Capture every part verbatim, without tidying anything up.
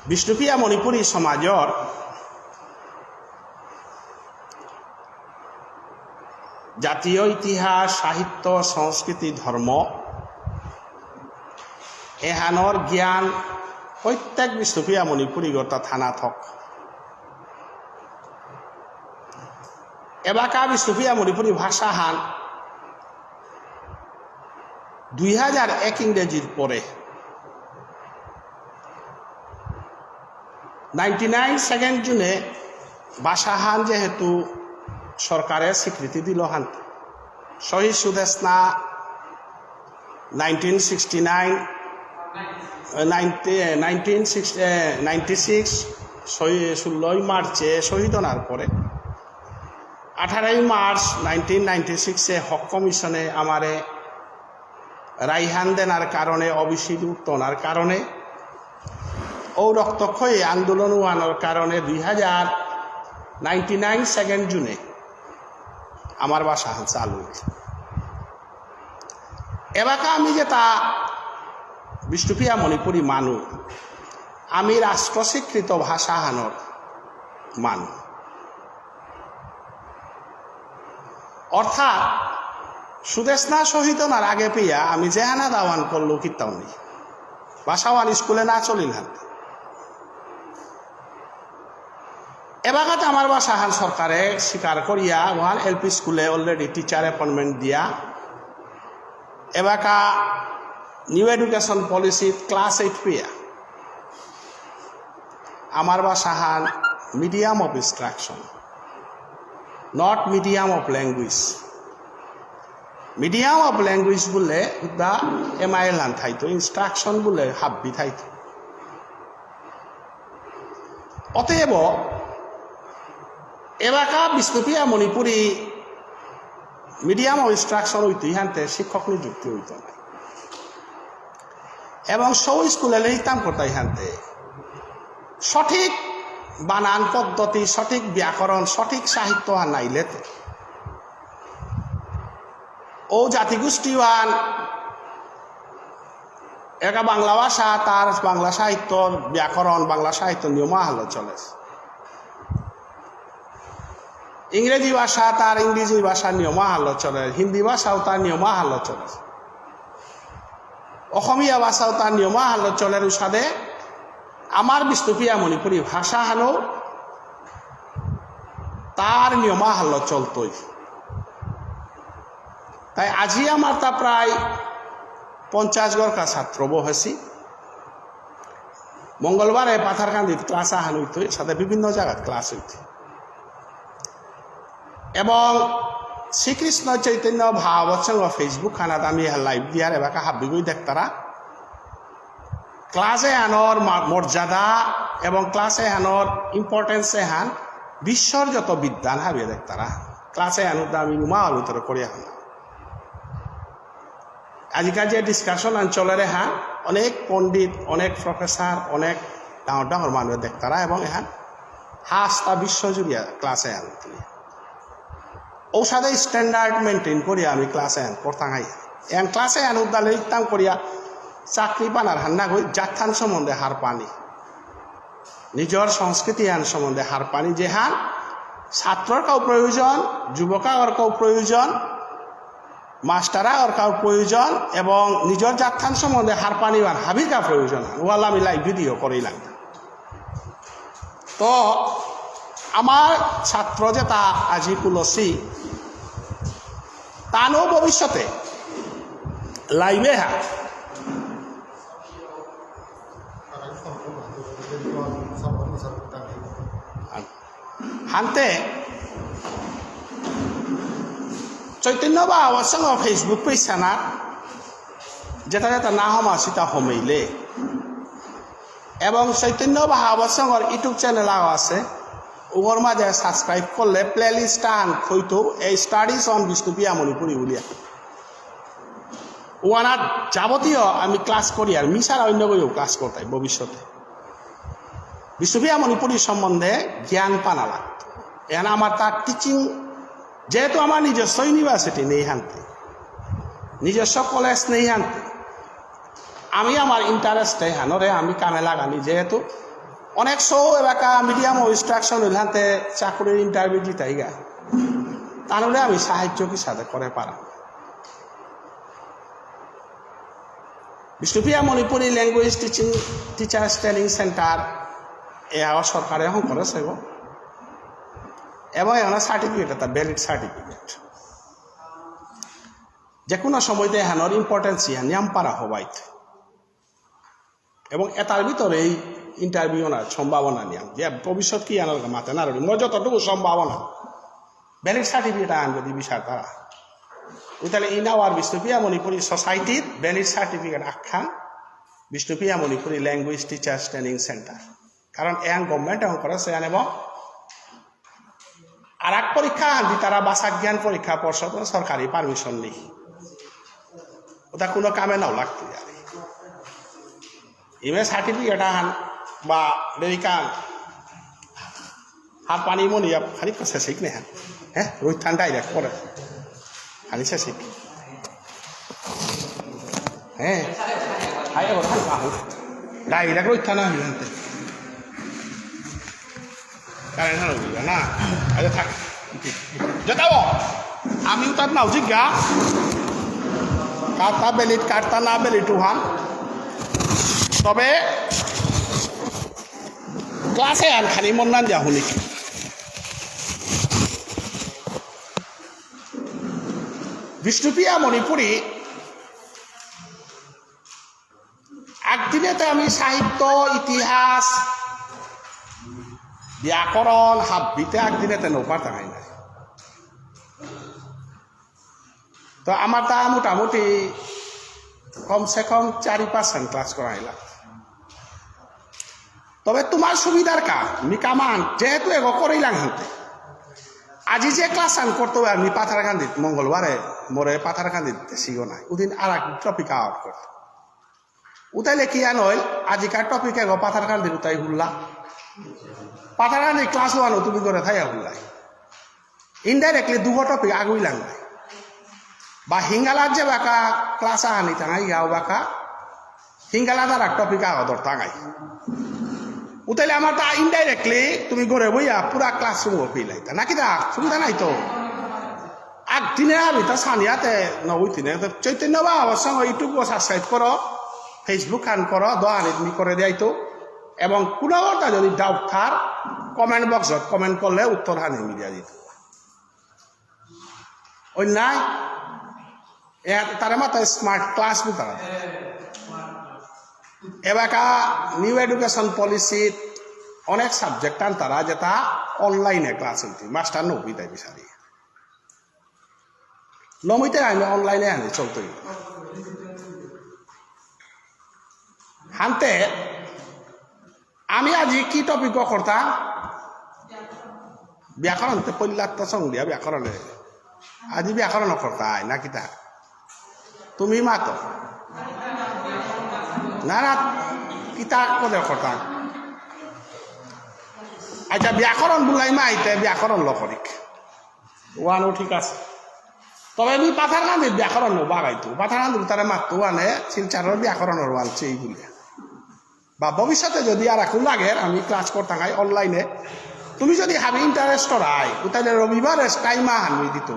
বিষ্ণুপ্রিয়া মণিপুরী সমাজর জাতীয় ইতিহাস, সাহিত্য, সংস্কৃতি, ধর্ম, এহানর জ্ঞান প্রত্যেক বিষ্ণুপ্রিয়া মণিপুরীগর তা থানা থক। এবাকা বিষ্ণুপ্রিয়া মণিপুরী ভাষাহান দুই হাজার এক ইংরেজির পরে নাইনটি নাইন সেকেন্ড জুনে ভাষাহান যেহেতু সরকারে স্বীকৃতি দিল হান, শহীদ Sudeshna nineteen sixty nine, ninety, nineteen sixty, ninety six, ষোলোই মার্চে শহীদ হনার পরে আঠারোই মার্চ নাইনটিন নাইনটি সিক্সে হক কমিশনে আমারে রায়হান দেনার কারণে, ওবিসি মুক্ত হনার কারণে, ও রক্তক্ষয়ী আন্দোলন ওহানর কারণে দুই হাজার নাইনটি নাইন সেকেন্ড জুনে আমার ভাষাহান চালু হয়েছে। এবাকা আমি যেতা বিষ্ণুপ্রিয়া মণিপুরী মানু, আমি রাষ্ট্র স্বীকৃত ভাষাহানর মানু। অর্থাৎ সুদেষ্ণা শহীদ হনার আগে পেয়া আমি যেহানা দাওয়ান করলো কিতাও নেই। ভাষাহান স্কুলে না চলিল হান। এবাকাতে আমার ভাষাহান সরকারে স্বীকার করিয়া ওহান এলপি স্কুলে already teacher appointment দিয়া এবাকা নিউ এডুকেশন পলিসিত ক্লাস এইট পেয়া আমার ভাষাহান medium of instruction, not medium of language। Medium of language বুলে হুদা এমআইএল হান থাইতো, ইনস্ট্রাকশন বুলে হাব্বি থাইতো। অতএব এবাকা বিষ্ণুপ্রিয়া মণিপুরী medium of instruction হইতে হানতে শিক্ষক নিযুক্তি হইতো না। এবং সৌ স্কুলে লেইতাম করতাই হানতে সঠিক বানান পদ্ধতি, সঠিক ব্যাকরণ, সঠিক সাহিত্য হান নাইলেতে ও জাতিগোষ্ঠীহান একা বাংলা ভাষা, তার বাংলা সাহিত্যর ব্যাকরণ, বাংলা সাহিত্য নিয়ম আহানলো চলে। ইংরেজি ভাষা, তার ইংরেজি ভাষা নিয়ম আহানলো চলে। হিন্দি ভাষাও তার নিয়ম আহানলো চলে। অসমীয়া ভাষাও তার নিয়ম আহানলো চলে। উসাদে আমার বিষ্ণুপ্রিয়া মণিপুরী ভাষাহানও তার নিয়ম আহানলো চলতই। তাই আজি আমার তা প্রায় পঞ্চাশ গড়কা ছাত্র বহেছি। মঙ্গলবারে পাথারকান্দিত ক্লাস আহান হইতো, সাথে বিভিন্ন জায়গাত ক্লাস হইতো। এবং শ্রীকৃষ্ণ চৈতন্য ভাগবত সংঘ Facebook খানাত আমি লাইভ দিয়ার এবাকা হাব্বিগই দেখতারা। ক্লাস এহানর মা-, মর্যাদা এবং ক্লাস এহানর ইম্পর্টেন্স এহান বিশ্বর যত বিদ্বান হাবিয়ে দেখতারা। ক্লাস এহান উদ্দা আমি নুমা ভিতরে করিয়া হান। আজিকাল যে ডিসকাশন আন চলের এহান, অনেক পণ্ডিত, অনেক প্রফেসর, অনেক ডাঙর ডাঙর মানুষ দেখতারা এবং এহান হাস্তা বিশ্বজুড়িয়া ক্লাস এহান। ঔসাদে স্ট্যান্ডার্ড মেইনটেইন করি আমি ক্লাস এহান পড়তাঙাই। এহান ক্লাস এহান উদ্দালে ইতাম করিয়া চাকরি পানার হান্না গই জাতহান সম্বন্ধে হারপানি। নিজর সংস্কৃতি এহান সম্বন্ধে হারপানি যেহান ছাত্রর কাউ প্রয়োজন, যুবক আগর কাউ প্রয়োজন, মাস্টার আগর কাউ প্রয়োজন এবং নিজর জাতহান সম্বন্ধে হারপানি বান হাবির কা প্রয়োজন। ওয়ালা আমি লাইভ ভিডিও করিলাম। তো আমার ছাত্র যেতা আজি পুলসি, তানও ভবিষ্যতে লাইভে হা। হানতে চৈতন্য ভাগবত সংঘ Facebook পেজ সানা যেতা যেতা না হমা সিতা হমেইলে এবং চৈতন্য ভাগবত সংঘর YouTube চ্যানেল আগ আছে, উগর মাঝে সাবস্ক্রাইব করলে প্লেলিস্ট আন হইতো এই Studies on Bishnupriya Manipuri বুলিয়া। ওয়ানাত যাবতীয় আমি ক্লাস করি আর মিসার অন্য কেউ ক্লাস করতাই ভবিষ্যতে। বিষ্ণুপ্রিয়া মণিপুরী সম্বন্ধে জ্ঞান পানা লাগতো। এখানে আমার তার টিচিং, যেহেতু আমার নিজস্ব ইউনিভার্সিটি নেই হানতে, নিজস্ব কলেজ নেই হানতে, আমি আমার ইন্টারেস্ট এহানরে আমি কামে লাগানি, যেহেতু অনেক সৌ এলাকা মিডিয়াম ও ইনস্ট্রাকশন ইলহান্তে চাকরির ইন্টারভিউ দিতাইগা। তাহলে আমি সাহায্য কিসাদে করে পারা? Bishnupriya Manipuri language teaching teachers training centre এ আবার সরকারে এখন করেছে গো। এবং এখানে সার্টিফিকেট, এটা ভ্যালিড সার্টিফিকেট। যে কোনো সময়তে এখানোর ইম্পর্টেন্স ইয়া নিয়াম পারা হবাইত। এবং এটার ভিতরে এই ইন্টারভিউ না সম্ভাবনা নিয়াম। যে ভবিষ্যৎ কি আনার মাতে না রবি। মোর যতটুকু সম্ভাবনা। ভ্যালিড সার্টিফিকেট আন যদি বিচার তারা। তাহলে in our বিষ্ণুপ্রিয়া মণিপুরী সোসাইটির ভ্যালিড সার্টিফিকেট আখ্যান Bishnupriya Manipuri language teachers training centre. কারণ এহান গভর্নমেন্ট এখন করেছে এহান এবং আর এক পরীক্ষা আন দি তারা ভাষা জ্ঞান পরীক্ষা পর্ষদ সরকারি পারমিশন নেই। ওটা কোনো কামে নাও লাগতো আর। ইমে সার্টিফিকেট আন বা রেডিকান হাত পানি মনি খালি শেষিক নেই। হ্যাঁ, রোহিত ঠান্ডা ডাইরেক্ট করে। খালি শেষিক। হ্যাঁ। হাই এবার হাই আহু। ডাইরেক্ট রোহিত ঠান্ডা হইল আনতে। কারেন্ট হারা হইল না। আচ্ছা থাক। যেতাও। আমিও তার নাও জিজ্ঞা। কার্তা ভ্যালিড, কার্তা না ভ্যালিড উহান। তবে ক্লাসে আন খানি মন নান যা হুনি। বিষ্ণুপ্রিয়া মণিপুরী একদিনেতে আমি সাহিত্য, ইতিহাস, ব্যাকরণ, হাব্বিতে একদিনেতে নৌপার টাঙাই নাই। তো আমার তা মোটামুটি কমসে কম চারি পাঁচখান ক্লাস করাইলা। তবে তোমার সুবিধার কা, মি কামান যেহেতু এগো করিলাম হানতে। আজি যে ক্লাস আন করতে হবে আমি পাথারকান্দিত মঙ্গলবারে মোরে পাথারকান্দিত সিগো নাই। ওদিন আর এক টপিক আউট করতে। উতাইলে কি আন হইল, আজিকার টপিক এগো পাথারকান্দির উতাই হুল্লা। পাথারকান্দি ক্লাস ওয়ান তুমি করে থাইয়া হুল্লাই। ইনডাইরেক্টলি দুগো টপিক আগুই লাঙ্গাই। বা হিঙ্গালার যে বাকা ক্লাস আহানি তাঙাই গাও বাকা, হিঙ্গালা দ্বারা টপিক আগো দর তাঙাই। উতাইলে আমার তা ইনডাইরেক্টলি তুমি ঘরে বইয়া পুরা ক্লাসরুম ও ফিল আইতা। নাকি দা? সুবিধা নাই তো? আগ দিনে আমি তা সানিয়াতে নবই দিনে তো চৈতন্য বা অবশ্য YouTube ও সাবস্ক্রাইব করো, Facebook হান করো, দোহানি তুমি করে দেয় তো। এবং কোনো কথা যদি ডাউট থার, কমেন্ট বক্সত কমেন্ট করলে উত্তর হানি মিলিয়া দিত। অন্যায়? এ, তারে মাত্র স্মার্ট ক্লাস বুলতারা। এবাকা নিউ এডুকেশন পলিসিত অনেক সাবজেক্ট আনতারা যেটা অনলাইনে ক্লাস হইতে, মাস্টার নবী তাই বিচারি। নমিতে আমি অনলাইনে আনি চলতই। হানতে আমি আজি কি টপিক করতা? ব্যাকরণ তে পল্লাত্ত সং দিয়া ব্যাকরণে। আজি ব্যাকরণ করতা আই না কিতা? তুমি মাতো। না না, কিতা করে করতা? আচ্ছা, ব্যাকরণ বুলাই মাইতে ব্যাকরণ ল করিক। ওয়ানও ঠিক আছে। তবে আমি পাথারকান্দির ব্যাকরণ বাগাইতো। পাথারকান্দির তারা মাততো মানে শিলচরের ব্যাকরণের ওয়ান চেই বুলে। বা ভবিষ্যতে যদি আর এখন লাগে আমি ক্লাস করতাম অনলাইনে, তুমি যদি হাবি ইন্টারেস্ট রাই, তাহলে রবিবারে টাইম আহান আমি দিত।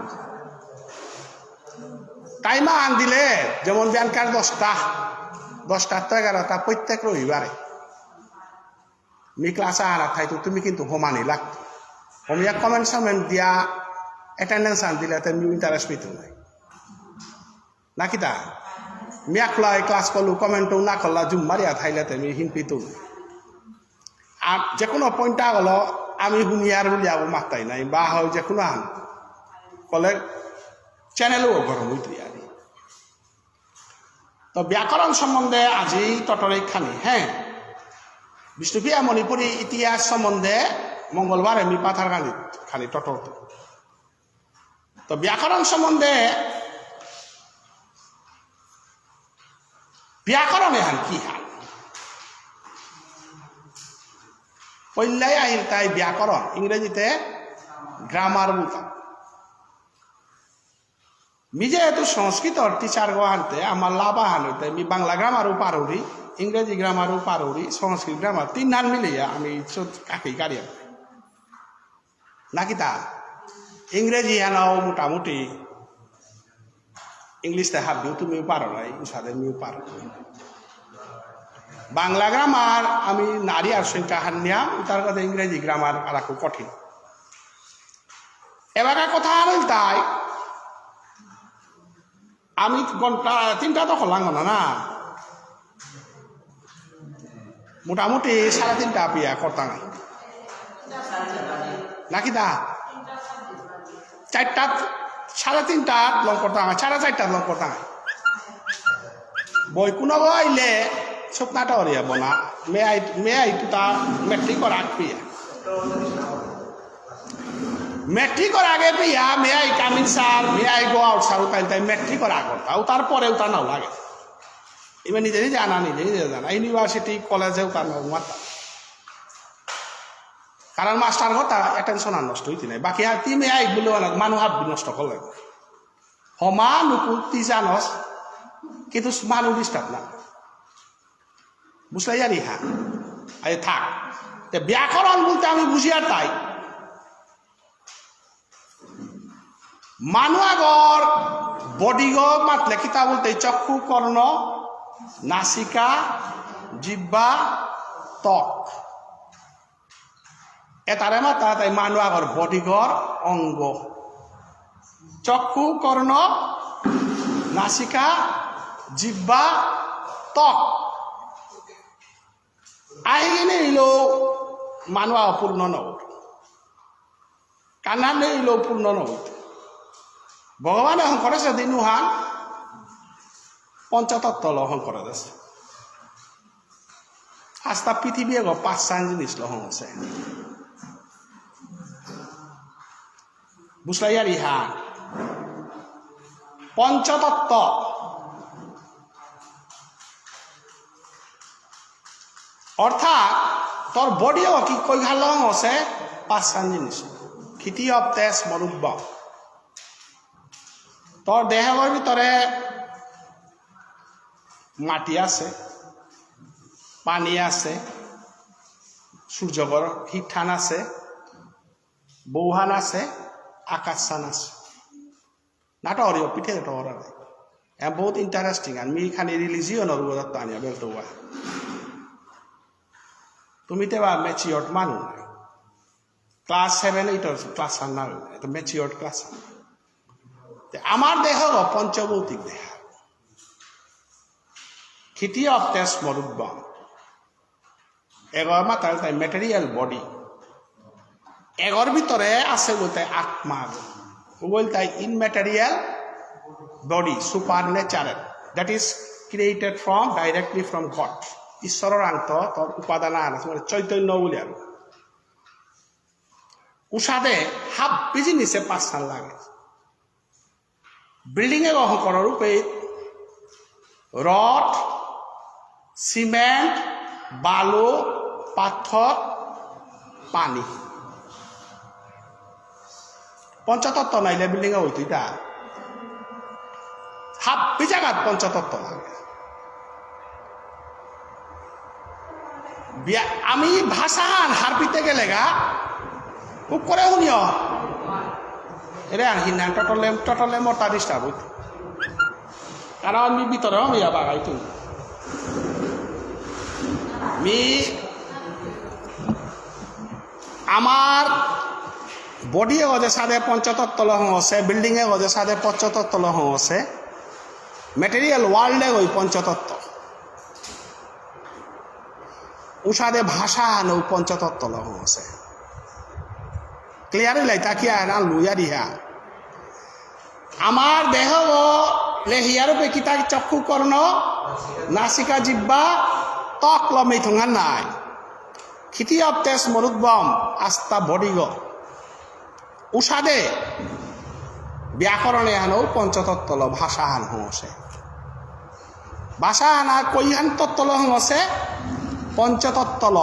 টাইম আহান দিলে যেমন বিয়ানকার দশটা, দশটা তো এগারোটা প্রত্যেক রবিবারে। মি ক্লাস আহান থাইতো তুমি কিন্তু হমানি লাগতো। হমিয়া কমেন্ট সমেন্ট দিয়া অ্যাটেন্ডেন্স আন দিলে তো মি ইন্টারেস্ট পেতো নাই। না কিতা? মি আকলাই ক্লাস করলু, কমেন্টও না করলা, জুম মারিয়া থাইলে তে মি হিন পিতু। আর যে কোনো পয়েন্ট আগলো আমি হুনিয়ার বুলিয়া মাতাই নাই, বা হয় যে কোনো আন। কলে চ্যানেলও গরম হইতে আর। তো ব্যাকরণ সম্বন্ধে আজি টটরে খানি, হ্যাঁ? বিষ্ণুপ্রিয়া মণিপুরী ইতিহাস সম্বন্ধে মঙ্গলবারে মি পাথার খানি, খানি টটর তো। তো ব্যাকরণ সম্বন্ধে ব্যাকরণ এহান কি হান? পইলাই আহিল তাই ব্যাকরণ, ইংরেজিতে গ্রামার বুলতাম। মি যেহেতু সংস্কৃতর টিচার গো আনতে, আমার লাভ আহান হইতে, মি বাংলা গ্রামারও পারুরি, ইংরেজি গ্রামারও পারুরি, সংস্কৃত গ্রামার, তিনহান মিলিয়া আমি চোদ্দ কাকেই কারিয়া। নাকি তা? ইংরেজি হানাও মোটামুটি, ইংলিশ তে হাবিও তুমিও পারো নাই, উসাদে মিও পারো। বাংলা গ্রামার আমি নারী আর সংখ্যা হান নিয়াম, তার কাছে ইংরেজি গ্রামার আর একটু কঠিন। এবাকা কথা আর তাই, আমি ঘন্টা তিনটা তো করলাম না, না? মোটামুটি সাড়ে তিনটা পিয়া করতাম। নাকি দা? চারটা, সাড়ে তিনটা লং করতাম, সাড়ে চারটা লং করতাম। বই কোনো আইলে শুকনাটা অরিয়া বনা। মে আই, মে আই তুতা মেট্রিক করা পিয়া। মেট্রিকর আগে পিয়া, may I coming sir, may I go out sir, উতাই তাই মেট্রিকর আগ করতা, উতার পরে উতা নাও লাগে। ইমে নিজে নিজে আনা, নিজে নিজে জানা। ইউনিভার্সিটি, কলেজে উতা নাও মাতা। কারণ মাস্টার কথা অ্যাটেনশন আর নষ্ট হইতে নাই। বাকি আর তি মে আই বলে অনেক মানু হাব নষ্ট করলে। হমা নুকু তি জানস, কিন্তু মানু ডিস্টার্ব না। বুঝলে জানি, হ্যাঁ। আরে থাক। তে ব্যাকরণ বলতে আমি বুঝি আর তাই। মানু আগর বডিগ মাতলে কিতা বলতে চক্ষু, কর্ণ, নাসিকা, জিহ্বা, ত্বক। এতারে মাতা তাই মানু আগর বডিগর অঙ্গ। চক্ষু, কর্ণ, নাসিকা, জিহ্বা, ত্বক। আহিগিনে ইলো মানু আগ পূর্ণ নগর। কানা নেই ইলো পূর্ণ নগর। ভগবানে হংকরেসে দিনুহান পঞ্চতত্ত্ব লো হংকরেসে। আস্তা পৃথিবী এগো পাঁচহান জিনিস লো হংসে। বুঝলা ইয়ারি হা? পঞ্চতত্ত্ব। অর্থাৎ তোর বডি ও কি কই হালো হংসে পাঁচহান জিনিস। ক্ষিতি, অপ, তেজ, মরুৎ, ব্যোম। তোর দেহর ভিতরে মাটি আছে, পানি আছে, সূর্যগর হিটহান আছে, বৌহান আছে, আকাশহান আছে। নাটরি অপিঠে টরা। এ বহুত ইন্টারেস্টিং। আর মি খানি রিলিজিয়ন অর উগত আনিয়া বেলতো উয়া। তুমি তে বা ম্যাচিওর্ড মানু। ক্লাস সেভেন, এইট অর ক্লাস আর না, এটা ম্যাচিওর্ড ক্লাস। তে আমার দেহ গ পঞ্চভৌতিক দেহ। ক্ষিতি, অপ, তেজ, মরুৎ, ব্যোম। এগর মাতাল তাই ম্যাটেরিয়াল বডি। এগর ভিতরে আছে বলতে আত্মা। ও বলতে ইমম্যাটেরিয়াল body, super natural. That is created from, directly from God. ঈশ্বরর আংত তোর উপাদান আহান আছে, মানে চৈতন্য বলি আর। উসাদে হাব্বি জিনিসে পাঁচহান লাগে। বিল্ডিং এগ হংকরর উপে রড, সিমেন্ট, বালু, পাথর, পানি। পঞ্চতত্ত্ব নাইলে বিল্ডিং হইতই তা। হাব্বি জাগাত পঞ্চতত্ত্ব লাগে। বিয়া-, আমি ভাষাহান হারপিতে গেলেগা, খুব করে শুনিও। এরে আর হিন্দান টটলে, টটলে মোটা ডিস্টার্ব হইত। কারণ আমি ভিতরে আমি বাগাই তুমি। মি আমার বডি এগজে সাদে পঞ্চতত্ত্ব লহং আছে, বিল্ডিং এগজে সাদে পঞ্চতত্ত্ব লহং আছে, ম্যাটেরিয়াল ওয়ার্ল্ড এগই পঞ্চতত্ত্ব। উসাদে ভাষাহানও পঞ্চতত্ত্ব লহং আছে। ক্লিয়ার হইলাই তা কি আর আন লুইয়া দিহা। আমার দেহ লেহিয়ার উপে কিতা চক্ষু কর্ণ নাসিকা জিহ্বা ত্বক লমেই থুঙা নাই। ক্ষিতি অপ তেজ মরুৎ ব্যোম আস্তা বডিগ। উসাদে ব্যাকরণে হানও পঞ্চতত্ত্বল ভাষাহান হঙসে। ভাষাহান আর কইহান তত্ত্বল হঙসে পঞ্চতত্ত্বল।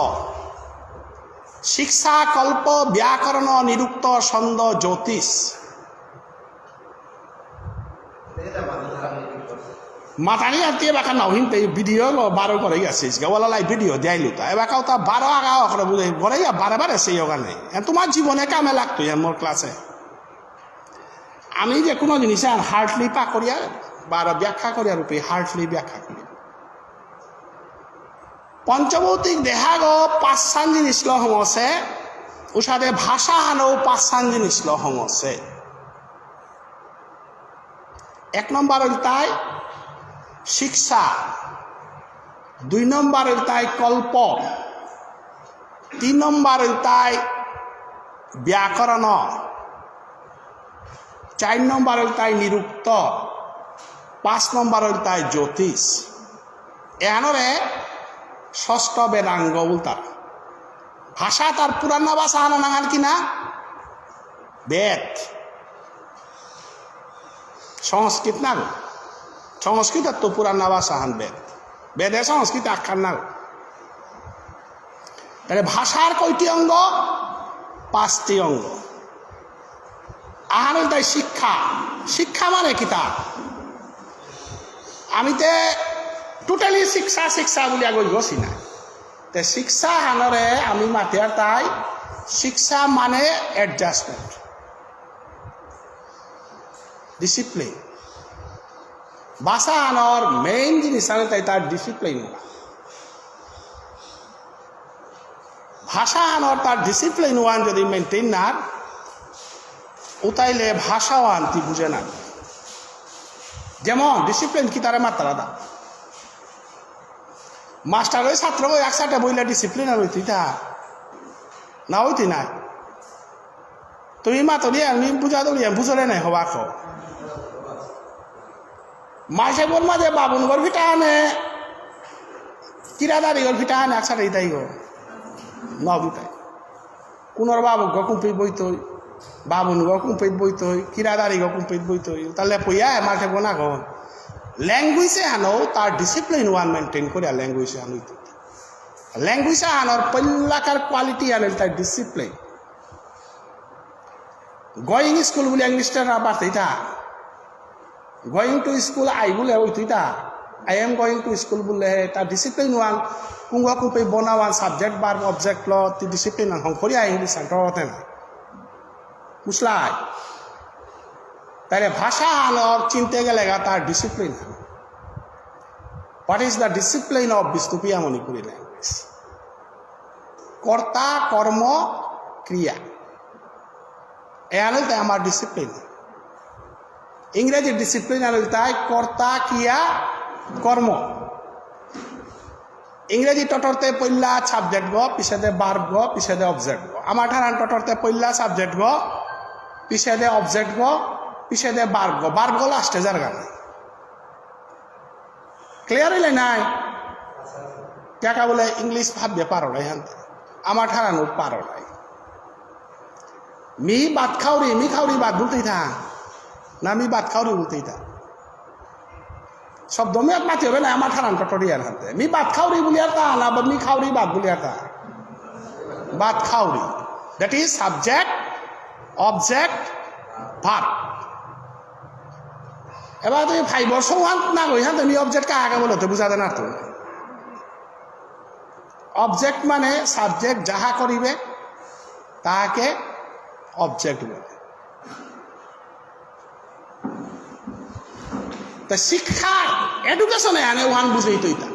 শিক্ষা, কল্প, ব্যাকরণ, নিরুক্ত, ছন্দ, জ্যোতিষ। মাতানি আনতে এবাকা নাও হিনতে ভিডিও লো বারো করে গেছে, ইসগা ওয়ালা লাই ভিডিও দিয়াইলু তা। এবাকাও তা বারো আগা অকরে বুঝে, করে ইয়া বারে বারে সেই ওখানে। এ তোমার জীবনে কামে লাগতো, এ মোর ক্লাসে। আমি যে কোনো জিনিস আর হার্ডলি পা করিয়া, বারো ব্যাখ্যা করিয়া রূপে হার্ডলি ব্যাখ্যা করিয়া। পঞ্চভৌতিক দেহাগ পাঁচহান জিনিস ল হঙসে, উসাদে ভাষা হানও পাঁচহান জিনিস ল হঙসে। এক নম্বর ইলতাই শিক্ষা, দুই নম্বর ইলতাই কল্প, তিন নম্বর ইলতাই ব্যাকরণ, চার নম্বর ইলতাই নিরুক্ত, পাঁচ নম্বর ইলতাই জ্যোতিষ। এহানরে ষষ্ঠ বেদাঙ্গ বুলতারা। ভাষা তার পুরানা ভাষা আনা নাঙাল কি না? বেদ। সংস্কৃত না গো। সংস্কৃত তো পুরানা ভাষা হান বেদ। বেদে সংস্কৃত আখ্যান না গো। তাহলে ভাষার কয়টি অঙ্গ? পাঁচটি অঙ্গ। আহান ইলতাই শিক্ষা। শিক্ষা মানে কিতা? আমি তে totally শিক্ষা, শিক্ষা বুলিয়া গই গছি না। তে শিক্ষা হানরে আমি মাতিয়ার তাই শিক্ষা মানে adjustment, discipline। ভাষা হানর main জিনিস হান তাই তার discipline। ভাষা হানর তার discipline ওহান যদি maintain না, উতাইলে ভাষা ওহান তি বুঝে না। যেমন discipline কি তারে মাত্রা দা। মাস্টার ওই ছাত্র ওই একসাথে বইলে discipline আর হইতে তা না হইতে না। তুমি মাতো দিয়ে আমি বুঝা দৌড়ি, আমি বুঝলে নাই হবা কো। মাইসাইবর মাঝে বাবুনগর ফিটা আনে, কিরাদারিগর ফিটা আনে, একসাথে ইতাই গো। নবিতাই। কুনর বাবুগ কুম্পি বইতই, বাবুনগ কুম্পি বইতই, কিরাদারিগ কুম্পি বইতই। তাহলে পইয়া মাঝে বোনা গো। Language হানো তার discipline ওহান maintain করিয়া language হানো ইতই। Language হানোর পল্লাকার quality আনিল তার discipline। Going school বুলে English টা না পারতেই তা। Going to school I বুলে ওইতই তা। I am going to school বুলে হে, তা discipline ওহান, কুঙ্গ কুপে বনা ওহান, subject verb object ল, তি discipline ওহান, হং করিয়া English আন টরতে না। বুঝলাই? তাহলে ভাষা হানর চিনতে গেলে গা তার discipline। What is the discipline of Bishnupriya Manipuri language? কর্তা, কর্ম, ক্রিয়া। এহান ইলতাই আমার discipline। ইংরেজি discipline আন ইলতাই কর্তা, ক্রিয়া, কর্ম। ইংরেজি টটরতে পইলা subject গ, পিছেদে verb গ, পিছেদে object গ। আমার ঠারহান টটরতে পইলা subject গ, পিছেদে object গ, পিছেদে verb গ। Verb গ last এ যারগা নাই। Clear হইলে নাই? কাকা বুলে English ভাবিয়া পারো নাই হানতে। আমার ঠারহানও পারো নাই। মি ভাত খাউরি, মি খাউরি ভাত বুলতেই থা। না মি ভাত খাউরি বুলতেই থা। শব্দ মি এক মাতি হবে না, আমার ঠারহান টটরিয়ার হানতে। মি ভাত খাউরি বুলিয়ার থা, না বা মি খাউরি ভাত বুলিয়ার থা। ভাত খাউরি। That is subject, object, verb. এবার তুমি five বর্ষ ওহান না গই, হ্যাঁ, তুমি object কাহাকে বলো তো বুঝাতে না তো। Object মানে subject যাহা করিবে, তাহাকে object বলে। তো শিক্ষা, education এ আনে ওহান বুঝেই তো ইতা।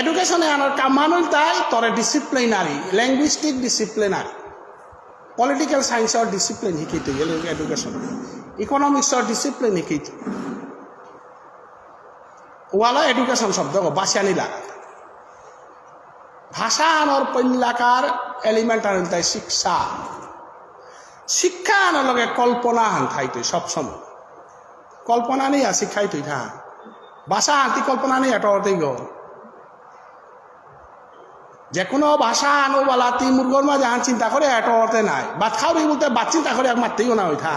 Education এ আনার কামান হইল তাই তোরে disciplinary, linguistic disciplinary, political science র discipline শিকিতে গেলে education, economics র discipline শিকিতে। ওয়ালা education শব্দ বাসিয়ানি লাগা। ভাষা আনর পল্লাকার element আনিল তাই শিক্ষা। শিক্ষা আনার লগে কল্পনা হান থাইতই সবসময়। কল্পনা নেই আর শিক্ষাই তুই থা। ভাষা আনতি কল্পনা নেই এত অর্থেই গো। যে কোনো ভাষা আনো বালা তি মুরগর মাঝে আন চিন্তা করে এত অর্থে নাই। ভাত খাওয়ার বলতে ভাত চিন্তা করে এক মাত্রেই না হই থা।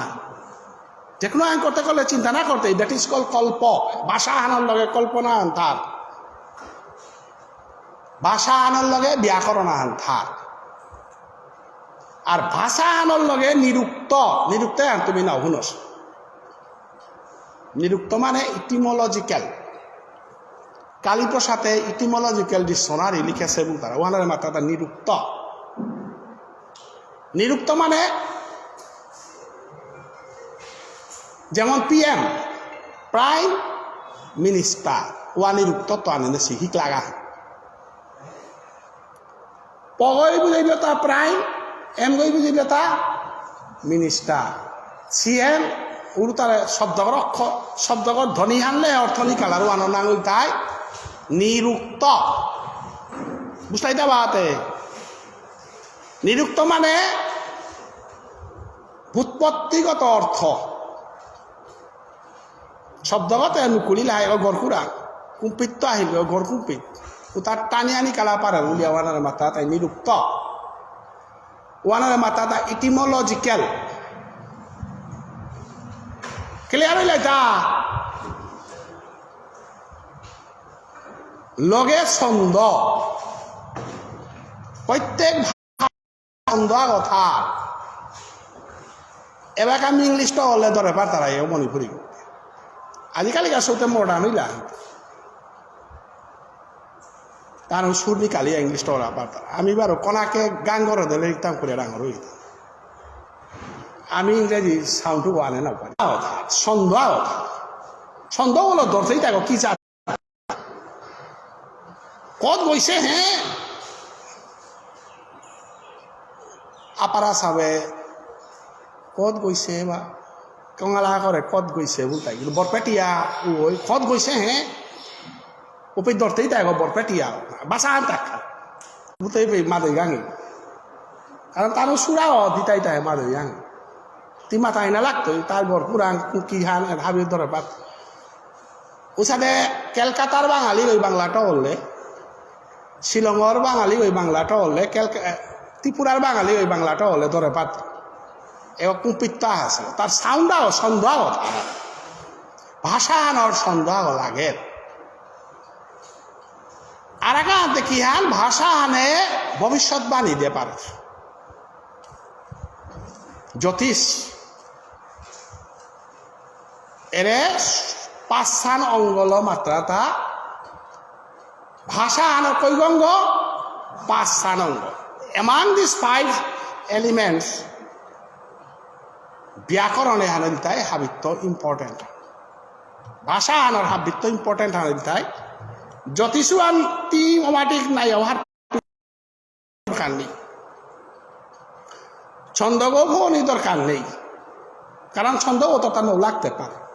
যে কোনো আন করতে করলে চিন্তা না করতে, that is called কল্প। ভাষা আনার লগে কল্পনা আন থার। ভাষা আনার লগে ব্যাকরণ আন থার। আর ভাষা আনার লগে নিরুক্ত, নিরুক্ত আন তুমি না হুনস। নিরুক্ত মানে etymological। কালীপ্রসাদে etymological dictionary লিখেসে বুলতারা, ওহানরে মাততারা নিরুক্ত। নিরুক্ত মানে যেমন পিএম, Prime Minister, ওয়া নিরুক্ত তো আনে সি হিক লাগা। পগই বুঝাইল তা প্রাইম, এম গই বুঝাইল তা মিনিস্টার। সিএম উড়ুতারে শব্দগর অক্ষর, শব্দগর ধ্বনি হানলে অর্থ নিকালার ওয়ানো নাঙ ইলতাই নিরুক্ত। বুঝতাই তা বাতে? নিরুক্ত মানে ব্যুৎপত্তিগত অর্থ। শব্দগত নুকুলিল হাই ও গরকুরা, কুম্পিত তো আহিল ও গর কুম্পিত। উতার টানি আনি কালা পারে উলিয়া ওয়ানারে মাততাই নিরুক্ত। ওয়ানারে মাততাই etymological। Clear হইলে তা? লগে ছন্দ। প্রত্যেক ছন্দ আগ থার। এবাকা আমি ইংলিশ তো হলে ধরে পারতারা এও মণিপুরি। আজিকালিকার সৌতে মডার্ন হইলা। তার সুর নিকালি ইংলিশ তো হলে পারতারা। আমি বারো কোনাকে গান করে দিলে লিখতাম করে ডাঙর হইতাম। আমি ইংরেজি সাউন্ড আনে না পারি। আগ থার, ছন্দ আগ থার। ছন্দ হলো ধরতেই থাকো কি জাত কত গইছে হে? আপারা সাবে কত গইছে বা? কঙালা করে কত গইছে বুলতাই। কিন্তু বরপেটিয়া ওই কত গইছে হে? উপে ধরতেই তাই গো বরপেটিয়া। বাসা আন তাক। বুলতেই পে মাদই গাঙি। কারণ তারও সুরাও দিতাই তাই মাদই গাঙি। তি মাতাই না লাগতই, তার ঘর পুরাং কুকি হান হাবি ধরে পাত। উসাদে কলকাতার বাঙালি ওই বাংলাটা হলে, শিলংর বাঙালি ওই বাংলাটা হলে, কলকা-, এ, ত্রিপুরার বাঙালি ওই বাংলাটা হলে ধরে পাত। এবার কুম্পিত আছে, তার সাউন্ড আও, ছন্দ আও, তার ভাষা আনোর ছন্দ আও লাগে। আর আগাতে কি হান ভাষা আনে ভবিষ্যৎবাণী দে পারে। জ্যোতিষ। এরে পাঁচহান অঙ্গল মাত্রা তা ভাষা আনো কই অঙ্গ? পাঁচহান অঙ্গ। Among these five elements, ব্যাকরণে হানিলতাই হাবিত্ত ইম্পর্টেন্ট। ভাষা আনোর হাবিত্ত ইম্পর্টেন্ট হানিলতাই। জ্যোতিষুয়ান তি অমাটিক নাই অহার দরকার নেই। ছন্দগো ভবনি দরকার নেই, কারণ ছন্দ অতটা নৌ লাগতে পারে।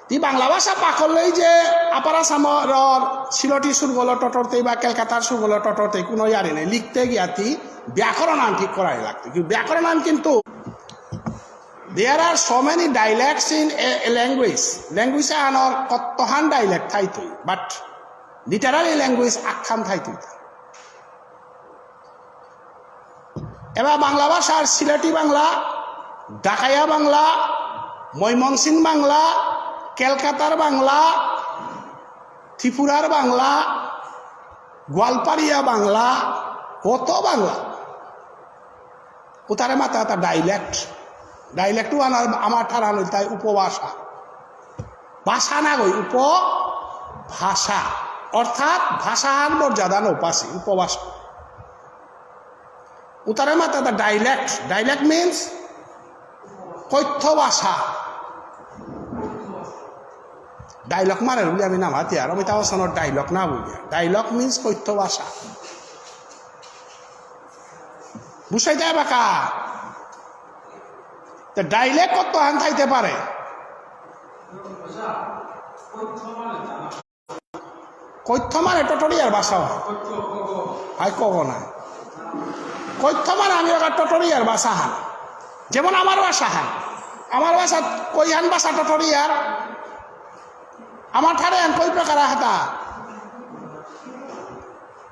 তি বাংলা ভাষা পাকলেই যে আপার আসামর সিলটি সুরগলো টটরতেই বা কলকাতার সুরগলো টটরতেই কোনো ইয়ারি নেই। লিখতে গিয়া তি ব্যাকরণ আন ঠিক করাই লাগতে। কিন্তু ব্যাকরণ আন কিন্তু there are so many dialects in a, a language. Language Anar কতহান dialect থাইতই, but literary language আখান থাইতই। এবার বাংলা ভাষার সিলেটি বাংলা, ঢাকাইয়া বাংলা, ময়মনসিং বাংলা, কলকাতার বাংলা, ত্রিপুরার বাংলা, গোয়ালপাড়িয়া বাংলা, কত বাংলা। উতারে মাতা তা dialect। Dialect ওহান আমার ঠারহান ইলতাই উপভাষা। ভাষা না গই, উপভাষা। অর্থাৎ ভাষাহান মর্যাদা নৌপাসি, উপভাষা। উতারে মাতা তা dialect। Dialect means কথ্য ভাষা। Dialogue মারে বুলি আমি না মাতি আর, আমি তাও সনর dialogue না বুলিয়া। Dialogue means কথ্য ভাষা। বুঝাই যায় বাকা? তো dialect কতহান থাইতে পারে? কথ্য মানে টটরিয়ার ভাষা হয়। ভাই কব না। কথ্য মানে আমি ওটা টটরিয়ার ভাষাহান। যেমন আমার ভাষাহান। আমার ভাষা কইহান ভাষা টটরিয়ার। আমার ঠারে আন কই প্রকার আহাতা।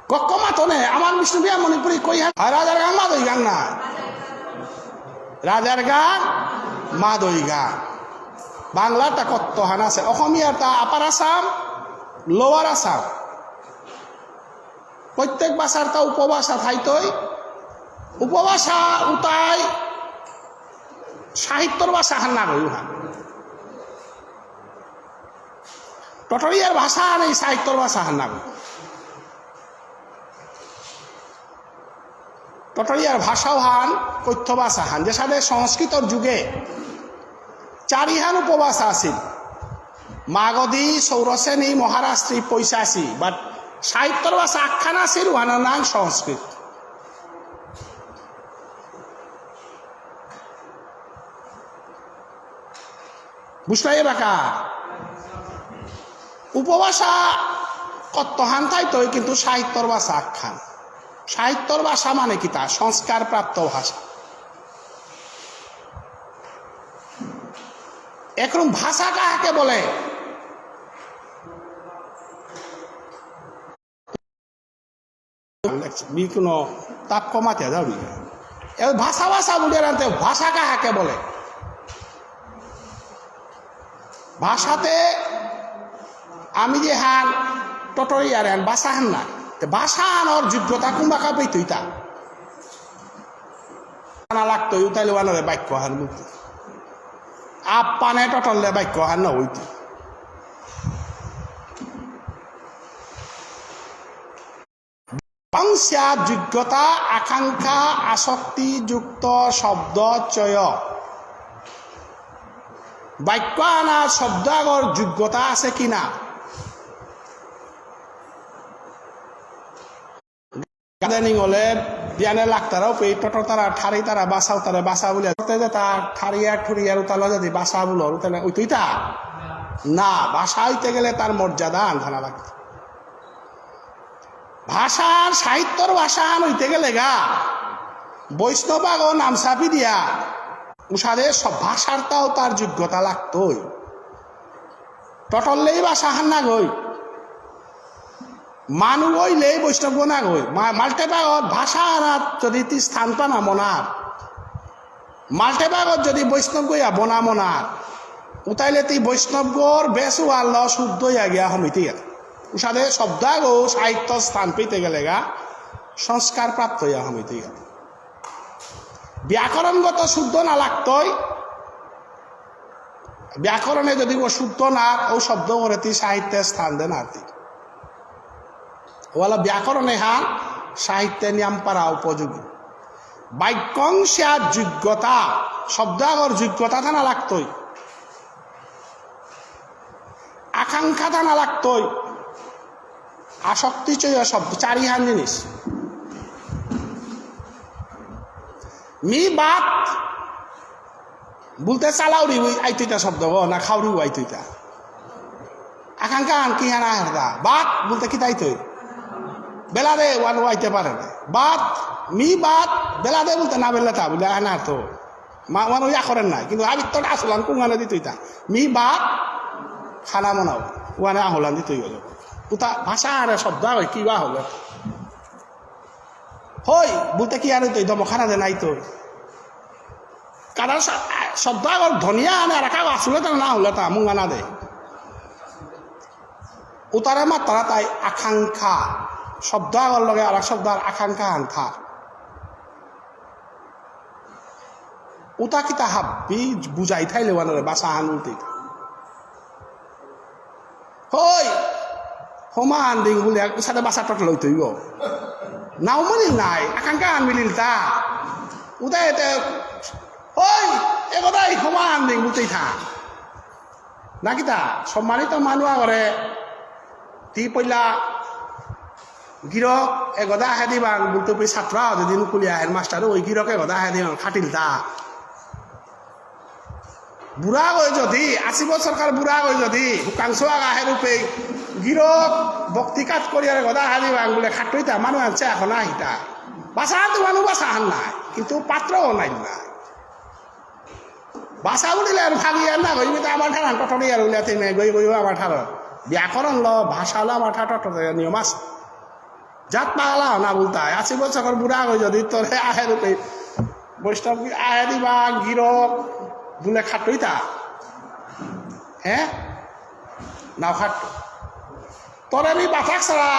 গক্ক মাতনে, আমার বিষ্ণুপ্রিয়া মণিপুরী কইহান। আর রাজার গাং মাদই গাং না। রাজার গাং মাদই গাং। বাংলাটা কতহান আছে। অসমীয়াটা আপার আসাম, লোয়ার আসাম। প্রত্যেক ভাষার তা উপভাষা থাইতই। উপভাষা উতাই সাহিত্যর ভাষাহান না গই উহান। টটরিয়ার ভাষা নেই, সাহিত্যর ভাষা হান না। টটরিয়ার ভাষাও হান, কথ্য ভাষা হান, যে সাথে সংস্কৃতর যুগে চারিহান উপভাষা আছিল। মাগধী, শৌরসেনী, মহারাষ্ট্রী, পৈশাচী, but সাহিত্যর ভাষা আখ্যান আছিল, ওহানর নাম সংস্কৃত। বুঝলাই বাকা? উপভাষা কত হান থাইতই, কিন্তু সাহিত্যর ভাষা আখ্যান। সাহিত্যর ভাষা মানে কিতা? সংস্কারপ্রাপ্ত ভাষা। এখন ভাষা কাহাকে বলে? মি কোনো তাপ কমাতে যাবি। এ ভাষা ভাষা বুলিয়া রানতে ভাষা কাহাকে বলে? ভাষাতে আমি যে হান টটরিয়ার হান ভাষা হান না। তে ভাষা হানর যোগ্যতা কুম্বা কাপেই তুইতা? না লাগতো, উতাইলে বানাবে বাক্য হান বুলতে। আপ পানে টটললে বাক্য হান না হইতে। বাংশা যোগ্যতা, আকাঙ্ক্ষা, আসক্তিযুক্ত শব্দ চয়। বাক্য আনা শব্দ আগর যোগ্যতা আছে কি না? গার্ডেনিং হলে বিয়ানে লাগতারাও পেয়ে টোটো তারা, ঠারি তারা, বাসাও তারা, বাসা বলে। করতে যে তা ঠারিয়া ঠুরিয়ার উতালো যদি বাসা বলো, উতালে ওই তুইতা? না, ভাষা হইতে গেলে তার মর্যাদা আনথানা লাগতো। ভাষার, সাহিত্যর ভাষা আন হইতে গেলে গা, বৈষ্ণব আগো নামসাপি দিয়া, উষাদে সব ভাষার তাও তার যোগ্যতা লাগতই। টটললেই ভাষা হান না গই। মানু হইলেই বৈষ্ণব না গই। মা-, মালঠেপ আগত ভাষা আনাত যদি তি স্থান পানা মনার, মালঠেপ আগত যদি বৈষ্ণব গইয়া বনা মনার, উতাইলে তি বৈষ্ণব গর বেশ ওয়াল্ল শুদ্ধ ইয়া গিয়া হমিতে গেল। উষাদে শব্দ আগো সাহিত্য স্থান পেতে গেলে গা, সংস্কার প্রাপ্ত ইয়া হমিতে গেল। ব্যাকরণগত শুদ্ধ না লাগতই, ব্যাকরণে যদি ও শুদ্ধ না, ও শব্দ করে তি সাহিত্যে স্থান দেন আর তি। ওয়ালা ব্যাকরণে হান সাহিত্যে নিয়াম পারা উপযোগী। বাক্যাংশিয়া যোগ্যতা, শব্দ আগর যোগ্যতা থানা লাগতই, আকাঙ্ক্ষা থানা লাগতই, আসক্তি চয় শব্দ, চারিহান জিনিস। মি বাত বলতে চালাউরি ওই আইতইতা শব্দ গো, না খাউরি ওই আইতইতা? আকাঙ্ক্ষা আন কি হানা হারদা? বাত বলতে কি তাইতই? বেলা দে ওয়ান ওয়াইতে পারে না। বাত, মি বাত, বেলা দে বলতে না বেলা তা বলে আনা তো। মা ওয়ান ওই আকরেন নাই, কিন্তু আমি তো আসলাম কোন গানে দিতইতা? মি বাত, খানা মনাও, ওয়ানে আহলান দিতই হলো। উতা ভাষা আরে শব্দ হয়, কি বা হলো? হই, বলতে কি আর হইতো? দমখানা দে নাই তো। কারণ স-, শব্দ আগর ধনিয়া আনে আর কাগজ আসলে তো না হলে তা মুঙ্গানা দে। উতারে মাত্রা তাই আকাঙ্ক্ষা। শব্দ আগর লগে আর এক শব্দ আর আকাঙ্ক্ষা আনথা। উতা কিতা হাব্বি বুঝাই থাইলে ওয়ানরে বাসা আন উল্টে। হই, হমা আন্দিং বুলে, উসাদে বাসা টট লইতই গো। নাও মিলিল নাই, আকাঙ্ক্ষা আন মিলিল তা। উদা এতে, হই, এগোদাই হমা আন্দিং বুলতেই থা। না কিতা, সম্মানিত মানু আগরে, তি পইলা গিরক এগোদা আহে দিবাং, বুলতে পই ছাত্র যদি নুকুলিয়া হেডমাস্টার, ওই গিরক এগোদা আহে দিবাং, খাটিল তা। বুড়া গই যদি, আশি বছরকার বুড়া গই যদি, হুকাংসু আগা হেরুপে, গিরক, ভক্তি কাজ করিয়ারে গদা হারি বাং বুলে খাটুইতা, মানু আনছে এখন আহিতা। বাসা তো মানু বাসা হান নাই, কিন্তু পাত্রও নাই না। বাসা উঠিলে আর ভাগি আর না গই, তা আমার ঠারান টটরি আর উলে তেমে গই গই আমার ঠারান। ব্যাকরণ ল, ভাষা ল আমার ঠার টটরি নিয়ম আছে। জাত পাগলা না বলতা, আশি বছর বুড়া হয়ে যদি তোরে আহের উপরে বৈষ্ণব আহেরি বা গিরক বুলে খাটুইতা, হ্যাঁ, নাও খাটু। তোরে আমি বাতাক সারা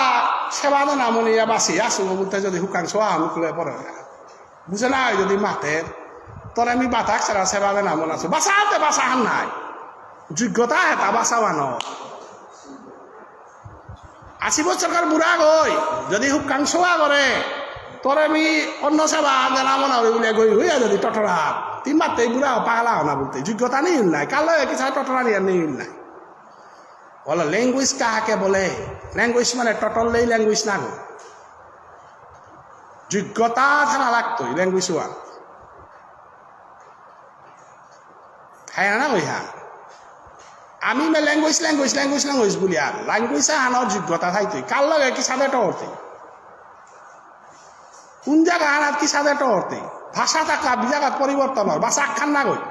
সেবা দে না মনে ইয়া বাসি আসু বলতে যদি হুকাং সোয়া মুকুলে পড়ে না। বুঝে না যদি মাতে, তোরে আমি বাতাক সারা সেবা দে না মনে আসু। বাসা আনতে বাসা হান নাই। যোগ্যতা এটা বাসা বানো। আশি বছরকার বুড়া গই, যদি হুকাং সোয়া করে, তোরে আমি অন্য সেবা জানাবো না বুলে গই হইয়া যদি টটরা, তিন মাত্র এই বুড়া পাগলা হনা বলতে, যোগ্যতা নেই নাই, কালো কি সাথে টটরা নিয়ে নেই নাই। বলো, language কাহাকে বলে? Language মানে টটল নেই language না গো। যোগ্যতা থানা লাগতোই language ওয়ান। হ্যাঁ না ওই হ্যাঁ। আমি মে language, language, language, language বলি আর language আহানোর যোগ্যতা থাইতই। কার লগে কি সাথে টহরতে? কোন জায়গা আনাত কি সাথে টহরতে? ভাষা থাকা বি জায়গাত পরিবর্তন হয়। ভাষা আখান না গই।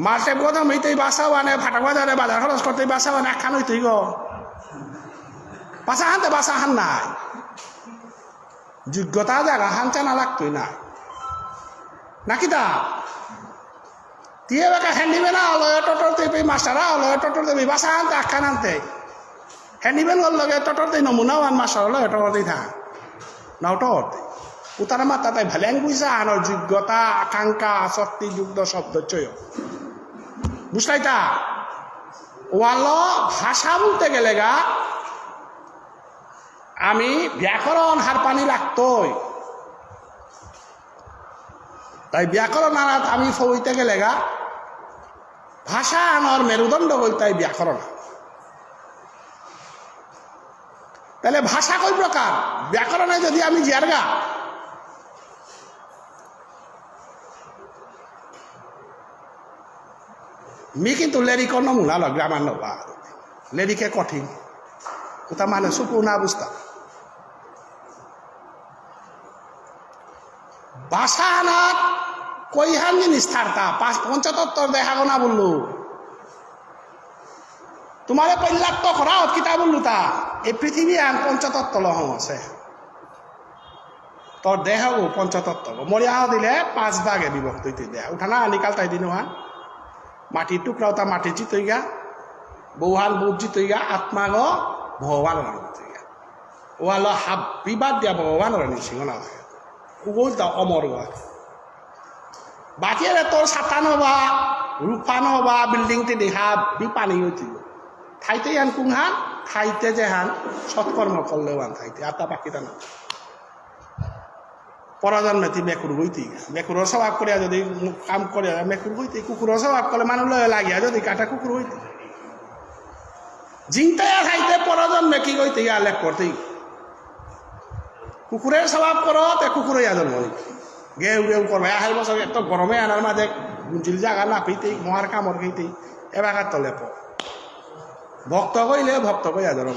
মার্চে প্রথম হইতেই ভাষা মানে ফাটাক বাজারে বাজার খরচ করতেই ভাষা মানে আখান হইতেই গো। ভাষা হানতে ভাষা হান নাই। যোগ্যতা জায়গা হান চানা লাগতোই না। নাকি তা? তিয়ে বেকা handyman আলো, টটর দেবী, মাস্টার আলো, টটর দেবী, ভাষা আনতে, আখ্যান আনতে। Handyman ওর লগে টটর দেই নমুনা ওয়ান মাস্টার হলো, টটর দেই থা। নাও টটর দেই। উতারা মাতা তাই ভালেন বুঝা আনোর যোগ্যতা, আকাঙ্ক্ষা, আসক্তি, যুক্ত শব্দ চয়। বুঝলাই তা? ওয়ালো ভাষা বলতে গেলে গা, আমি ব্যাকরণ হারপানি লাগতই। তাই ব্যাকরণ আনাত আমি ফইতে গেলেগা ভাষা আনার মেরুদণ্ড বলতে ব্যাকরণ। তাহলে ভাষা কই প্রকার? ব্যাকরণে যদি আমি জিয়ারগা, মি কিন্তু লেরিক নমুনা ল, গ্রামার নবা। লেরিকে কঠিন। ওটা মানে সুপু না বুঝতা। ভাষা আনাত কইহান জিনিস থারতা, পাঁচ পঞ্চতত্ত্বর দেহাগো না বললু। তোমারে পল্লাত্ত করা হত কিতা বললু তা? এই পৃথিবী আন পঞ্চতত্ত্ব লহং আছে। তোর দেহ ও পঞ্চতত্ত্ব। মরিয়া দিলে পাঁচ ভাগে বিভক্ত হইতে দেহ। উঠানা নিকাল তাই দিন ওহান। মাটির টুকরা ওটা মাটির জিতইগা। বৌহান বুধ জিতইগা। আত্মাগো ভগবান ওহান জিতইগা। ওয়ালো হাব্বি বাদ দিয়া ভগবান ওরা নিশিং না লাগে। উগল তা অমর ওয়া। বাকি এরা তোর সাতানো বা, রূপানো বা, বিল্ডিং তে দেহা বি পানি হইতে। থাইতে ইয়ান কুংহান, থাইতে যেহান, সৎকর্ম করলে ওয়ান থাইতে। আতা বাকি তা না। পরজন্মে তি মেকুর হইতে। মেকুরর স্বভাব করে যদি কাম করে মেকুর হইতে, কুকুরর স্বভাব করলে মানুষ লগে লাগিয়া যদি কাটা কুকুর হইতে। জিংতা থাইতে পরজন্মে কি হইতে গেলে করতেই। কুকুরের স্বভাব করো, তে কুকুরে ইয়া জন্ম নিতে। গেউ গেউ করবে। আহের বছর এত গরমে আনার মাঝে গুঞ্জিল জায়গা না পেতেই, মহার কামড় খেতেই, এবার তলে পড়। ভক্ত কইলে ভক্ত কইয়া ধরো।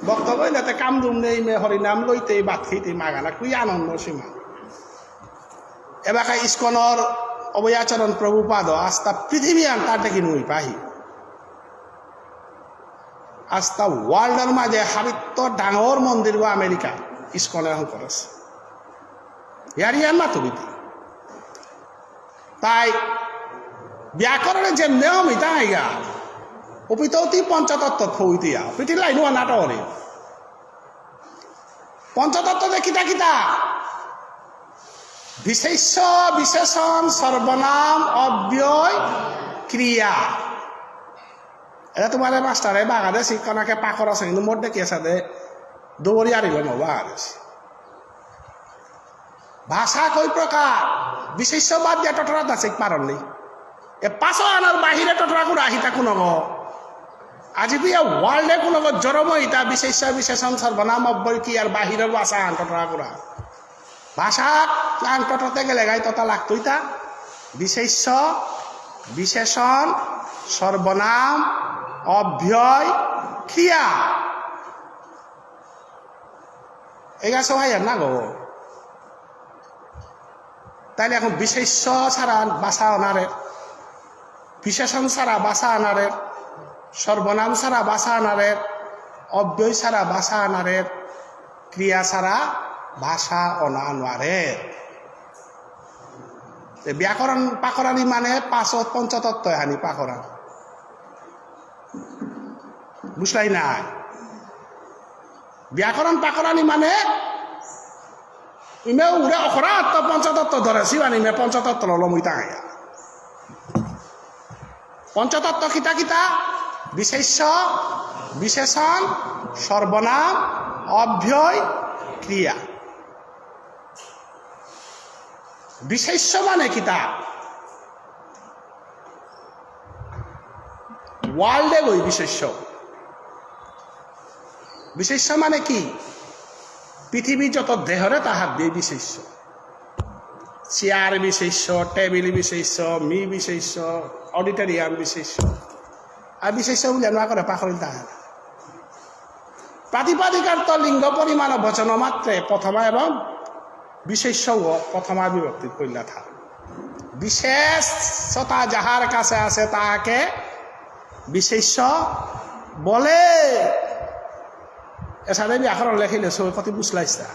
ভক্ত কইলে তে কাম দুম নেই মে হরিনাম লইতেই, ভাত খেতেই, মাগানা কুই আনন্দ সীমা। এবাকা ইস্কনর অভয়াচরণ প্রভুপাদ আস্তা পৃথিবী আন তার দেখি নুই পাহি। আস্তা ওয়ার্ল্ডর মাঝে হাবিত্ত ডাঙর মন্দির বা আমেরিকা ইস্কনে হং করেছে। ইয়ারি আর মাতুবিতি। তাই ব্যাকরণে যেমনে হমিতা আইগা, অপিতৌতি পঞ্চতত্ত্ব থইতিয়া, পিটি লাইন ওয়া নাটরে। পঞ্চতত্ত্ব দে কিতা কিতা? বিশেষ্য, বিশেষণ, সর্বনাম, অব্যয়, ক্রিয়া। এটা তোমাদের মাস্টারে বাগাদে শিক্ষণাকে পাকর আছে, কিন্তু মোট দেখি আছে দে দৌড়ি আরিল না বাগাদে। ভাষা কই প্রকার? বিশেষ্য বাদ দিয়া টটরা দাসিক পারন নেই। এ পাঁচ আনার বাহিরে টটরা করে আহিতা কোনো গো। আজি বিয়া ওয়ার্ল্ডে কোনো গো জরম ইতা বিশেষ্য, বিশেষণ, সর্বনাম, অব্যয়, ক্রিয়ার বাহিরে ভাষা আন টটরা করা। ভাষা আন টটরতে গেলে গাই তথা লাগতো ইতা। বিশেষ্য, বিশেষণ, সর্বনাম, অব্যয়, ক্রিয়া। এগা সহায় না গো। তাইলে এখন বিশেষ্য ছাড়া ভাষা আনারে, বিশেষণ ছাড়া ভাষা আনারে, সর্বনাম ছাড়া ভাষা আনারে, অব্যয় ছাড়া ভাষা আনারে, ক্রিয়া ছাড়া ভাষা অনা আনারে। তে ব্যাকরণ পাকরানি মানে পাঁচ পঞ্চতত্ত্ব হানি পাকরান। বুঝলাই নাই? ব্যাকরণ পাকরানি মানে ইমে উড়ে অখরা অর্থ পঞ্চতত্ত্ব ধরে শিবানি মে পঞ্চতত্ত্ব ললো মুই তাঙাইয়া। পঞ্চতত্ত্ব কিতা কিতা? বিশেষ্য, বিশেষণ, সর্বনাম, অব্যয়, ক্রিয়া। বিশেষ্য মানে কিতা? ওয়ার্ল্ডে গই বিশেষ্য। বিশেষ্য মানে কি? পৃথিবীর যত দেহরে তাহার দিয়ে বিশেষ্য। চেয়ার বিশেষ্য, টেবিল বিশেষ্য, মি বিশেষ্য, অডিটোরিয়াম বিশেষ্য। আর বিশেষ্য বুলিয়া নোয়া করে পাখরিল তাহার। প্রাতিপাদিকার্থ লিঙ্গ পরিমাণ বচন মাত্রে প্রথমা এবং বিশেষ্য ও প্রথমা বিভক্তি কইলা থা। বিশেষতা যাহার কাছে আছে তাহাকে বিশেষ্য বলে। এসাদে ব্যাকরণ লেখিলে সব কতি বুঝলাইছা।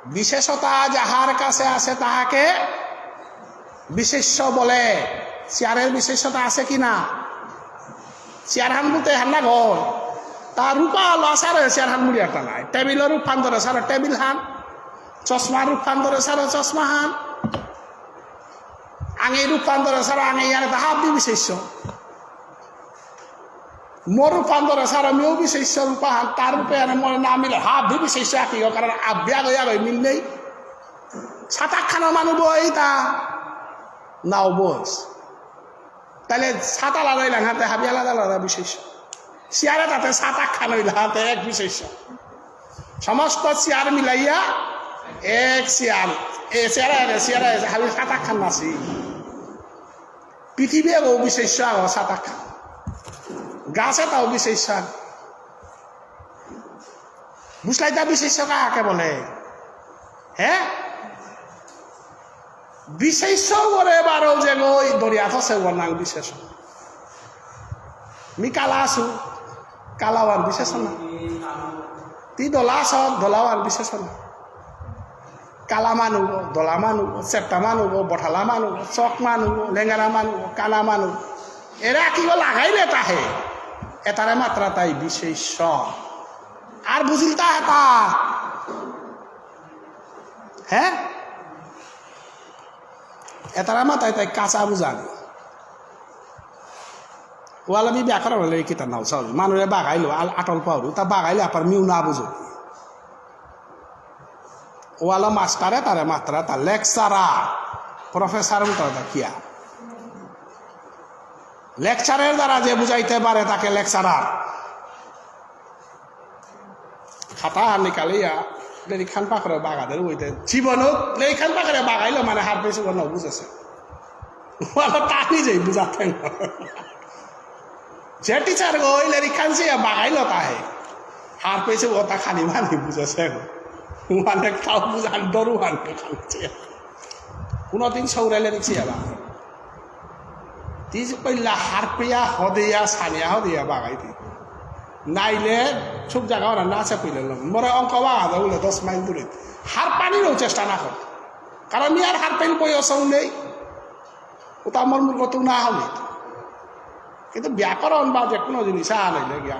বিশেষতা যাহার কাছে আছে তাহাকে বিশেষ্য বলে। চেয়ারের বিশেষতা আছে কি না? চেয়ার হান বলতে হান না গো। তা রূপা আলো আসারে চেয়ার হান মুড়ি একটা নাই। টেবিলের রূপান্তরে সারা টেবিল হান। চশমার রূপান্তরে সারা চশমা হান। আঙে রূপান্তরে সারা আঙে ইয়ারে তা হাবি বিশেষ্য। মোর রূপান্তরে সারা মিও বিশেষ্য রূপা হান। তার রূপে আনে মোর না মিলে হাবি বিশেষ্য আঁকিও। কারণ আব্বিয়া গইয়া গই মিল নেই। সাতাক খানা মানু বই তা নাও বস। তাহলে সাত আলাদা হইলাম, হাতে হাবি আলাদা আলাদা বিশেষ্য। চেয়ারে তাতে সাত আটখান হইল, হাতে এক বিশেষ্য। সমস্ত চেয়ার মিলাইয়া এক চেয়ার। এ চেয়ারে, এ চেয়ারে, হাবি সাত আটখান নাসি। পৃথিবী এগো বিশেষ্য আগো সাত আটখান। গাছ এটাও বিশেষ্য আগ। বুঝলাইতা বিশেষ্য কাকে বলে? হ্যাঁ? বিশেষ্য করে বারো যে গো এই দরিয়া আছে ওর নাম বিশেষ্য। মি কালা আসু, কালাওয়ান বিশেষ্য না। তি দলা আস, দলাওয়ান বিশেষ্য না। কালা মানু, দলা মানু, চেপ্টা মানু, বঠালা মানু, চক মানু, লেঙ্গারা মানু, কানা মানু। এরা কি গো লাগাইলে তাহে? এতারে মাত্রা তাই বিশেষ্য। আর বুঝিল তা হেতা? হ্যাঁ? এতারা মাতাই তাই কাঁচা বুঝান। ওয়ালা বি ব্যাকরণ হলে কিতা নাও সাউরি। মানুরে বাগাইলো, আল-, আটল পাউরি। তা বাগাইলে আপার মিউ না বুঝো। ওয়ালা মাস্টারে তারে মাত্রা তা লেকচারার, প্রফেসর উল্টা তা কিয়া? লেকচারের দ্বারা যে বুঝাইতে পারে তাকে লেকচারার। খাতা নিকালিয়া, লেরিকহান পাকরে বাগাদের উইতে। জীবনও লেরিকহান পাকরে বাগাইলো মানে হারপেসি ওর না বুঝেছে। ওরা তানি যাই বুঝাতে না। যে টিচার গো ওই লেরিকহান সে বাগাইলো তাহে। হারপেসি ওটা খানি মানি বুঝেছে। মানে তাও বুঝান ডরু হান খাচ্ছে। কোনোদিন সৌরে লেরিক সে বাগাইলো। তি যে কইলা হারপিয়া হদিয়া, সানিয়া হদিয়া বাগাই দি। নাইলে চুপ জাগা ওরা না চাপিলে লম। মোরে অঙ্ক বাগা দে বলে দশ মাইল দূরে। হারপানিরও চেষ্টা না কর। কারণ ইয়ার হারপাইল বয়সও নেই। ওটা আমার মূর্খ তো না হবে। কিন্তু ব্যাকরণ বা যে কোনো জিনিস আনাইলে গিয়া।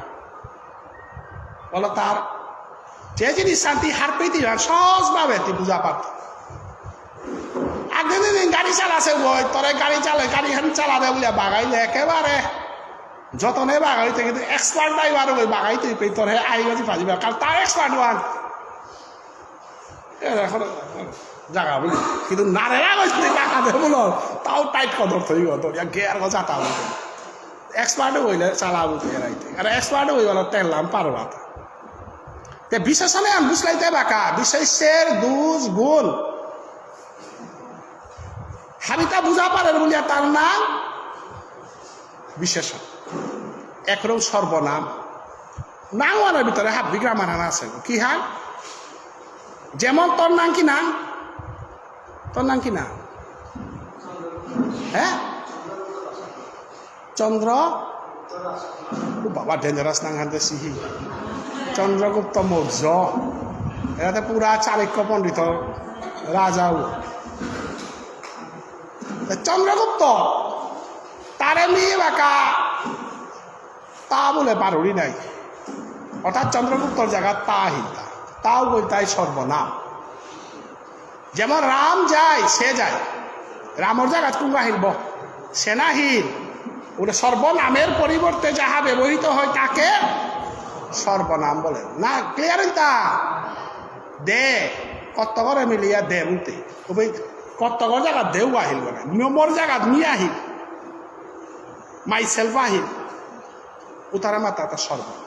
বলো তার যে জিনিস শান্তি হারপেইতে হয়, সহজভাবে তুই বুঝা পারত। আগের দিন গাড়ি চালাছে ওই, তোরে গাড়ি চালে, গাড়ি হান চালা দে বলে বাগাইলে একেবারে যতনে বাগাইতে কিন্তু এক্সপার্ট ড্রাইভার ওই বাগাইতে পেয়ে তোরে আই গেছি ফাজিবা, কারণ তার এক্সপার্ট ওয়ান। এ, এখন জাগা বুঝি। কিন্তু নারেরা কইছে টাকা দে বলো, তাও টাইট কদর থইব, তো ইয়া গিয়ার গো জাতা বুঝি। এক্সপার্ট হইলে চালা বুঝি এরাইতে। আর এক্সপার্ট হই বলো তেল লাম পারবা। তে বিশেষণে আমি বুঝলাইতে বাকা, বিশেষের দুষ গুণ। হাবিতা বুঝা পারের বলিয়া তার নাম বিশেষণ। একরকম সর্বনাম। নাম ওয়ালার ভিতরে হাবি গ্রামার আনা আছে। কি হান? যেমন তোর নাম কি নাম? তোর নাম কি নাম? হ্যাঁ? চন্দ্র? ও বাবা, ডেঞ্জারাস নাম হানতে সিহি। চন্দ্রগুপ্ত মৌর্য। এরাতে পুরা চাণক্য পণ্ডিত রাজাও। চন্দ্রগুপ্ত, তারে মি বাকা তা বলে পারুরি নাই। অর্থাৎ চন্দ্রগুপ্তর জায়গা তা হিলতা। তাও বলতাই সর্বনাম। যেমন রাম যায়, সে যায়। রামর জায়গা কুঙ্গা হিলব? সে না হিল। বলে, সর্বনামের পরিবর্তে যাহা ব্যবহৃত হয় তাকে সর্বনাম বলে। না, ক্লিয়ার ইলতা? দে, কতগরে মিলিয়া দে বুলতে। তবে কতগর জায়গা দেউ আহিল মানে। মোর জায়গা মি আহিল। মাইসেলফ আহিল। উতারে মাতাতা সর্বনাম।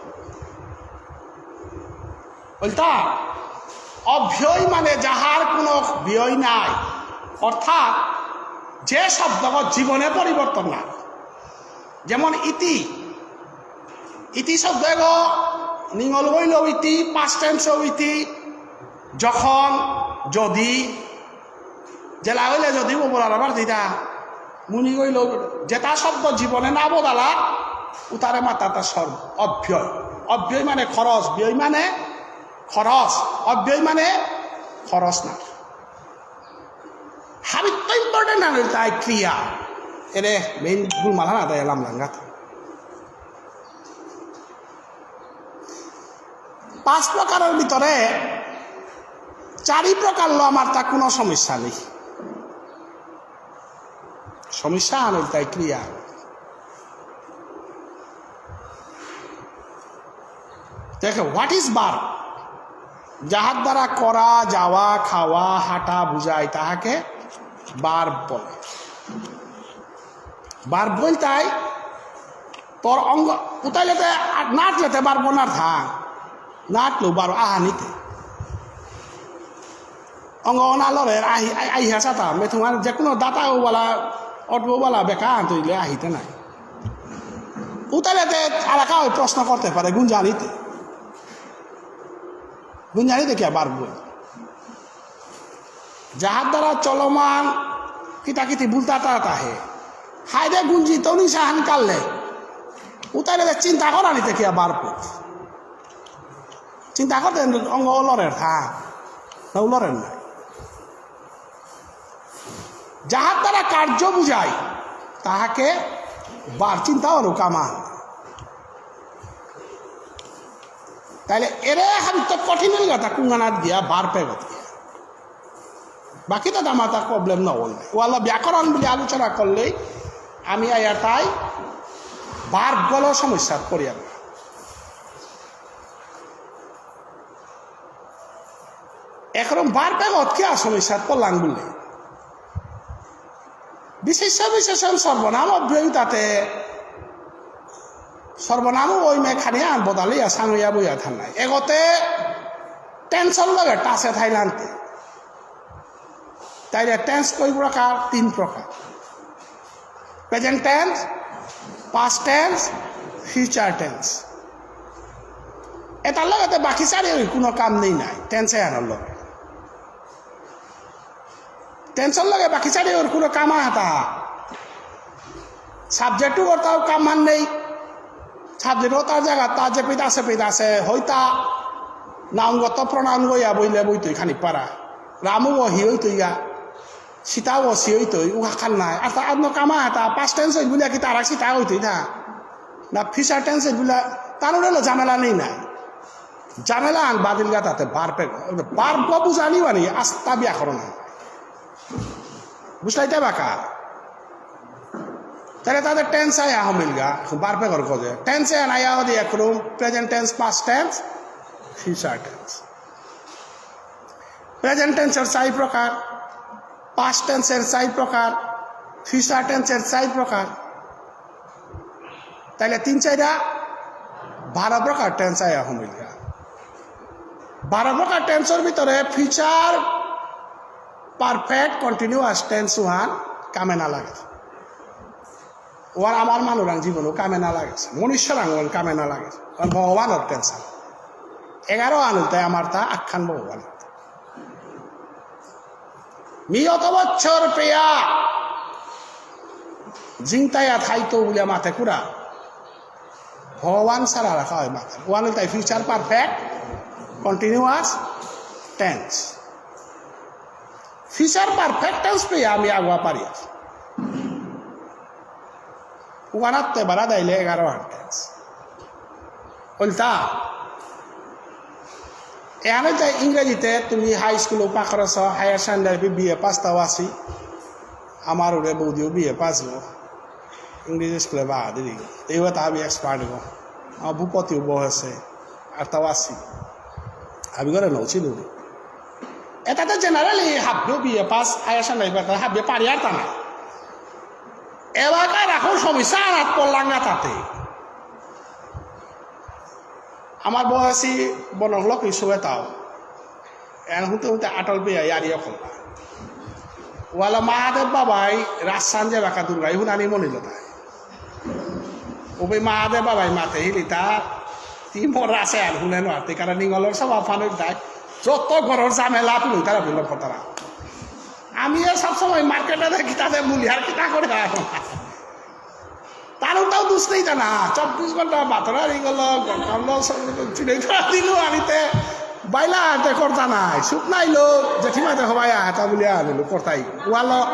বুলতা, অব্যয় মানে যাহার কোনো ব্যয় নাই, অর্থাৎ যে শব্দগ জীবনে পরিবর্তন না। যেমন ইতি, ইতি শব্দগ নিঙল গইল ইতি, পাস্ট টেন্স ইতি, যখন, যদি, জেলা হইলে যদি ও বলার আবার দিদা, মুনি গইল, যেটা শব্দ জীবনে না বদলা, উতারে মাতাতা সর্ব অব্যয়। অব্যয় মানে খরচ, ব্যয় মানে খরচ, অব্যয় মানে খরচ না। হাবিত্ত ইম্পর্টেন্ট না হইল তাই ক্রিয়া। এরে মেইন গুলমালা না তাই এলাম লাঙ্গাত। পাঁচ প্রকারের ভিতরে চারি প্রকারলো আমার তা কোনো সমস্যা নেই। সমস্যা আনল তাই ক্রিয়া। দেখো, what is verb? যাহার দ্বারা করা, যাওয়া, খাওয়া, হাঁটা বুঝায়, তাহাকে ভার্ব বলে। ভার্ব বলতে তোর অঙ্গ উতাইলেতে, নাটলেতে ভার্ব না থা, নাটলো ভার্ব আহানিতে। অঙ্গ অনা লরের আহি, আহি, আহি হাসাতা, মে তোমার যে কোনো দাতা ওয়ালা, অটো ওয়ালা বেকা আনতে দিলে আহিতে নাই। উতাইলেতে আলাকা ওই প্রশ্ন করতে পারে, গুঞ্জানিতে। গুঞ্জানিতে কি ভার্ব বল? যাহার দ্বারা চলমান কিতা কিতি বুলতা তা তাহে। হায়দে গুঞ্জিত নি সাহান কাললে। উতাইলে চিন্তা করা নিতে কি ভার্ব বল? চিন্তা করতে অঙ্গ লরের, হ্যাঁ। না লরের না। যাহার দ্বারা কার্য বুঝায়, তাহাকে ভার্ব চিন্তা হলো কামান। তাহলে এরে হাবিত্ত কঠিন হইল গাতা কুঙ্গানাত দিয়া ভার্ব পেগত গিয়া। বাকি তো আমার তার প্রবলেম না হল নাই। ওয়ালা ব্যাকরণ বলে আলোচনা করলেই আমি আয়া তাই ভার্ব বলো সমস্যা করি আমি। একরকম ভার্ব পেগত কি আর সমস্যা করলাম বললে? বিশেষ্য বিশেষণ সর্বনাম অব্যয় তাতে সর্বনাম ওই মে খানি আন বদালিয়া সানুয়া বইয়া থান নাই। এগতে টেন্সর লগে টাসে থাইলান্তে। তাইলে টেন্স কই প্রকার? তিন প্রকার। Present tense, past tense, future tense. এটার লগে তো বাকি চারি ওই কোনো কাম নেই নাই, টেন্স এহানর লগে। টেন্সর লগে বাকি চারি ওর কোনো কাম আহাতা। সাবজেক্টও করতাও কাম মান নেই। সাবজেক্ট হতা জায়গা তা যে পিতা আছে, পিতা আছে, হইতা। নাউনগত প্রনাউন গইয়া বইলে বইতই খানি পারা। রামু ও হি হইতই গা। সীতা ও সি হইতই, উহা খান নাই। আর তা আদনো কামা হাতা, পাস্ট টেন্স হইল বুলিয়া কি তারা সীতা হইতই না? না ফিউচার টেন্স হইল বুলিয়া, তার উড়ে লো ঝামেলা নেই নাই। ঝামেলা আন বাদিল গা তাতে ভার্ব পেগ। ভার্ব বুঝানি বানি আস্তা ব্যাকরণ। বুঝলাইতে বাকা? তাহলে তাদের টেন্স আয়া হমিলগা, ভার্ব পেগর খোঁজে। টেন্স আয়া না আয়া হদি একরম, present tense, past tense, future tense. Present টেন্সের চার প্রকার, পাস্ট টেন্সের চার প্রকার, ফিউচার টেন্সের চার প্রকার। তাহলে তিন চাইরা বারো প্রকার টেন্স আয়া হমিলগা। বারো প্রকার টেন্সের ভিতরে ফিউচার পারফেক্ট কন্টিনিউয়াস টেন্স ওহান কামে না লাগে। ওহান আমার মানুরাং জীবনও কামে না লাগে। মনুষ্যরাং ওহান কামে না লাগে। ওহান ভগবানর টেন্স। এগারো আনুতে আমার তা আখ্যান ভগবান। মি অত বছর পেয়া জিংতায়া থাইতো বুলিয়া মাতে কুরা। ভগবান সারা রাখা হয় মাতে। ওহান তাই future perfect continuous tense. Future perfect tense পেয়া আমি আগুয়া পারি আছি। ওহানাত্তে বারা দাইলে এগারো হান টেন্স। উল্টা। এহানে তাই ইংরেজিতে তুমি হাই স্কুলও পাকরস, হায়ার সেকেন্ডারি বিএ পাস তাও আছি। আমার ওরে বৌদিও বিএ পাস গো। ইংরেজি স্কুলে বাদ দিলি। এইবার তা আমি এক্সপার্ট গো। আমার ভূপতি বহেছে। আর তাও আসি। আমি করে নৌছি দূরে। এটাতে জেনারেলি হাবিও বিএ পাস আয়াসা নাই, বাট হাবিয়ে পারি আর তা না। এবাকা রাখো সমস্যা আর হাত পড়লাম না তাতে। আমার বয়সী বনক লোক হিসেবে তাও। এন হুতে হুতে আটল পেয়া ইয়ারি অকল। ওয়ালা মহাদেব বাবাই রাজস্থান যে বাকা দুর্গাই হুনানি মনিল তাই। ওবে মহাদেব বাবাই মাতে হিলি তা তি মোর রাসে আর হুনে নো আতে কারণ নিঙ্গলর সব আফান হইল তাই। যত ঘরর ঝামেলা তুই তারা বিল করতারা। আমি এ সব সময় মার্কেটে দেখি তাদের মুলি আর কিতা করে আর। তার ওটাও দুষ নেই তা না, চব্বিশ ঘন্টা বাতরা এই গেল, গন্ডাল সব চুলে ধরা দিল, আনিতে বাইলা আনতে করতা নাই, সুখ নাইলো, জেঠিমাতে হবাই আতা বলে আনিল, করতাই। ওয়ালো,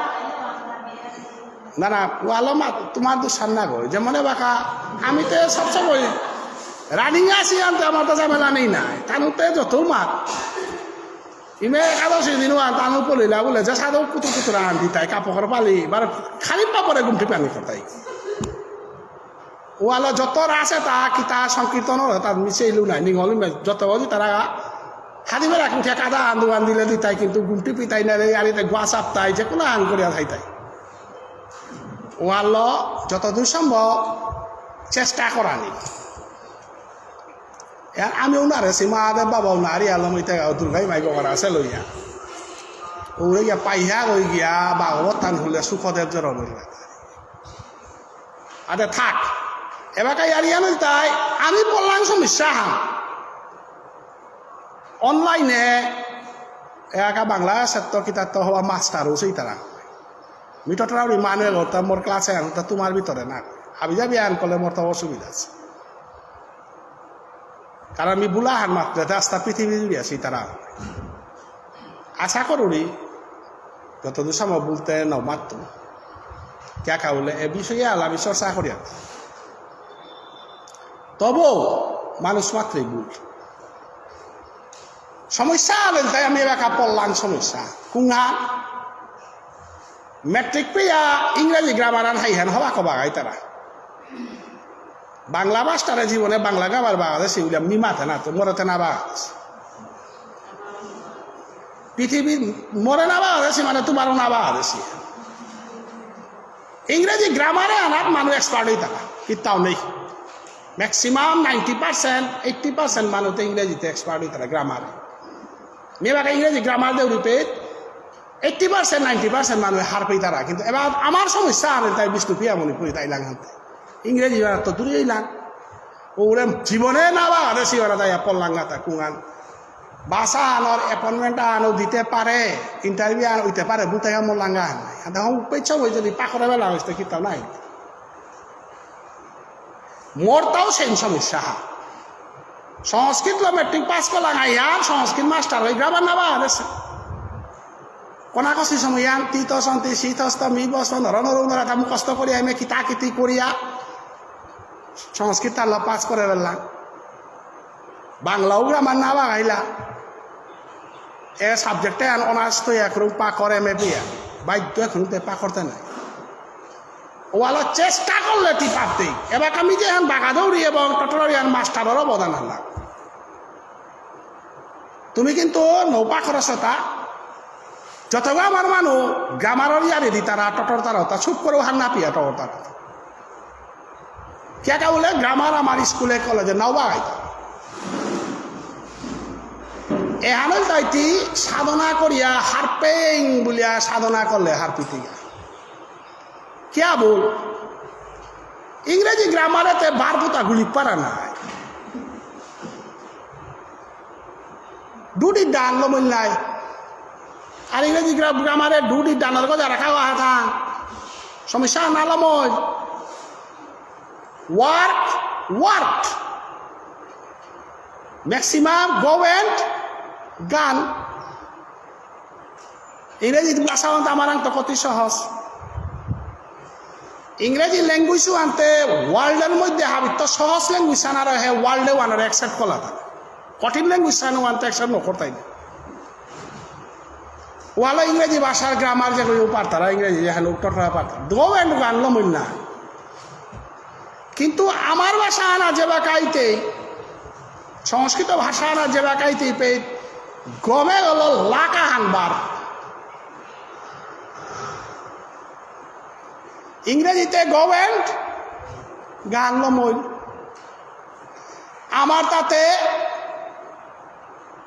না, না, ওয়ালো মা, তোমার দুষ না গো, যে মনে বাকা, আমি তো সবসময় রানিং আসি আনতে আমার তো ঝামেলা নেই নাই, তানুতে যত মাত। ইমে একাদশী দিন ওয়ান তানু পলিলা বলে যে সাধু কুতুর কুতুর আন দিতাই কাপড় পালি, বার খালি পাপড়ে গুমটি পানি করতাই। ওয়ালো যত রাসে তা কিতা সংকীর্তন হলো, তার মিশে ইলু নাই, নিঙল ইমে যত বজি তারা খালি বেলা কুঠিয়া কাদা আন্দু আন দিলে দিতাই, কিন্তু গুমটি পিতাই না রে, আর এতে গুয়া সাপ্তাই, যে কোনো আন করিয়া থাইতাই। ওয়ালো যতদূর সম্ভব চেষ্টা করানি। এ, আমি উনারে সীমা আদে বাবা উনারি আলম ইতে গাও দুর্গাই মাই বাবার আছে লইয়া। উড়ে গিয়া পাইহা গই গিয়া ভাগবত থান হলে সুখদেব জরম হইল। আদে থাক। এবাকা ইয়ারি আমি তাই আমি বললাম সমস্যা হা। অনলাইনে একা বাংলা সত্য কিতাত্ত হওয়া মাস্টারও সেই তারা। মিটটরাও ইমানুয়েল হতা মোর ক্লাসে আনতা তোমার ভিতরে না। হাবি যাবি আন করলে মোর তো অসুবিধা আছে। কারণ আমি বুলাহান মাত্র আস্তা পৃথিবী জুড়ে আছি তারা। আশা করুরি যতদূর সম্ভব বলতে নাও মাত্র। ক্যা কাউলে এ বিষয়ে আলামি চর্চা করিয়া। তবু মানুষ মাত্রই ভুল। সমস্যা হলেন তাই আমি এলাকা পড়লাম সমস্যা। কুঙ্গা মেট্রিক পেয়া ইংরেজি গ্রামার আন হাইহান হবা কবা গাই তারা। বাংলা মাস্টারে জীবনে বাংলা গাবার বাংলাদেশি উলিয়া মি মাতে না তো মরতে না বাংলাদেশ। পৃথিবীর মরে না বাংলাদেশি মানে তোমারও না বাংলাদেশি। ইংরেজি গ্রামারে আনাত মানুষ এক্সপার্ট হইতা না, কিতাও নেই। Maximum ninety percent, eighty percent মানুষ তো ইংরেজিতে এক্সপার্ট হইতা না, গ্রামারে। মেবাকে ইংরেজি গ্রামার দেউরি পেয়ে এইটটি পার্সেন্ট, নাইনটি পার্সেন্ট মানুষ হার পেয়ে তারা। কিন্তু এবার আমার সমস্যা আনে তাই বিষ্ণুপ্রিয়া মণিপুরী তাই লাগাতে। ইংরেজি ওরা তো দূরেই লাগ। ওরে জীবনে না বাংলাদেশি ওরা তাই পড়লাঙ্গা তা কুঙান। ভাষা আনোর অ্যাপয়েন্টমেন্ট আনো দিতে পারে, ইন্টারভিউ আনো দিতে পারে, বুঝতে গেলে মোর লাঙ্গা আন নাই। আর দেখো, উপেক্ষা হয়ে যদি পাকড়ে বেলা হয়েছে, কিতাও নাই। মোর তাও সেম সমস্যা হা। সংস্কৃত লো মেট্রিক পাস করলাম, আইয়ার সংস্কৃত মাস্টার হয়ে গ্রামার না বাংলাদেশে। কোনা কষি সময় ইয়ান, তি তো সন্তি, সি তো স্তমি, বস, নর নর, নর, তা মুখস্থ করিয়া, এমে কিতা কিতি করিয়া, সংস্কৃত তার পাস করে বেললাম। বাংলাও গ্রামার না বাগাইলা। এ সাবজেক্টে আন অনার্স তো এক রূপ পা করে এমএ বিয়া। বাধ্য এখন তে পা করতে নাই। ওয়ালা চেষ্টা করলে তি পারতেই। এবার আমি যে এখন বাগাদৌড়ি এবং টটররিয়ান মাস্টারের অবদান আনলাম। তুমি কিন্তু নৌপা খরচ হতা। যতগা আমার মানু গ্রামারর ইয়ারি দি তারা টটর তারা হতা, চুপ করেও হার না পিয়া টটর তারা। কিয়া কা বুলে গ্রামার আমার স্কুলে কলেজে নাও বাগাইতা। এহানল তাইতি সাধনা করিয়া হারপেইং বুলিয়া সাধনা করলে হারপিতিগা। কিয়া বল? ইংরেজি গ্রামারেতে ভার্বতা গুলি পারা নাই। Do did done লমইল নাই। আর ইংরেজি গ্রা-, গ্রামারে do did done আর গজা রাখা হওয়া হাতা। সমস্যা না লমইল। Work, work। Maximum go and gone। ইংরেজি ভাষা আনতে আমার আনতে কতি সহজ। ইংরেজি ল্যাঙ্গুয়েজ আনতে ওয়ার্ল্ডের মধ্যে হাবিত সহজ ল্যাঙ্গুয়েজ আনার হে ওয়ার্ল্ডে ওয়ানের অ্যাকসেপ্ট করা থাকে। কঠিন ল্যাঙ্গুয়েজ আনো আনতে অ্যাকসেপ্ট ন করতাই না। ওয়ালো ইংরেজি ভাষার গ্রামার যে কেউ পারতারা, ইংরেজি যে হ্যালো উত্তর করা পারতারা। Go and gone লমইল না। কিন্তু আমার ভাষা আনা যে বাকাইতে, সংস্কৃত ভাষা আনা যে বাকাইতে পে গমে গল লাকা হানবার। ইংরেজিতে গভর্নমেন্ট গান লমইল। আমার তাতে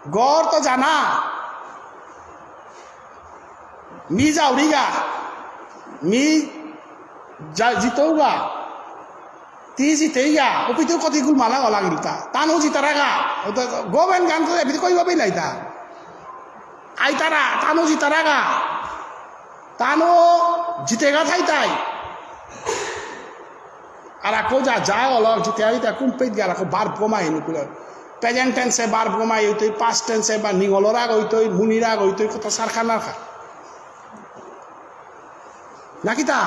গড় তো জানা, মি যাউরিগা, মি যা-, জিতৌগা, তি জিতেইগা, ওপিতেও কতি গুল মালা গলা গিলতা। তানু জিতারাগা, ও তো গভর্নমেন্ট গান তো এপিতে কইবা বেলাইতা। আইতারা, তানু জিতারাগা, তানু জিতেগা থাইতাই। আর আকো যা, যা অলক জিতে আইতা কুম্পেত গেল, আকো ভার্ব গমাই নিকুলে। প্রেজেন্ট টেন্সে ভার্ব গমাই হইতই, পাস্ট টেন্সে বা নিঙলর আগ হইতই, মুনির আগ হইতই, কত সারখানার খা। নাকিতা?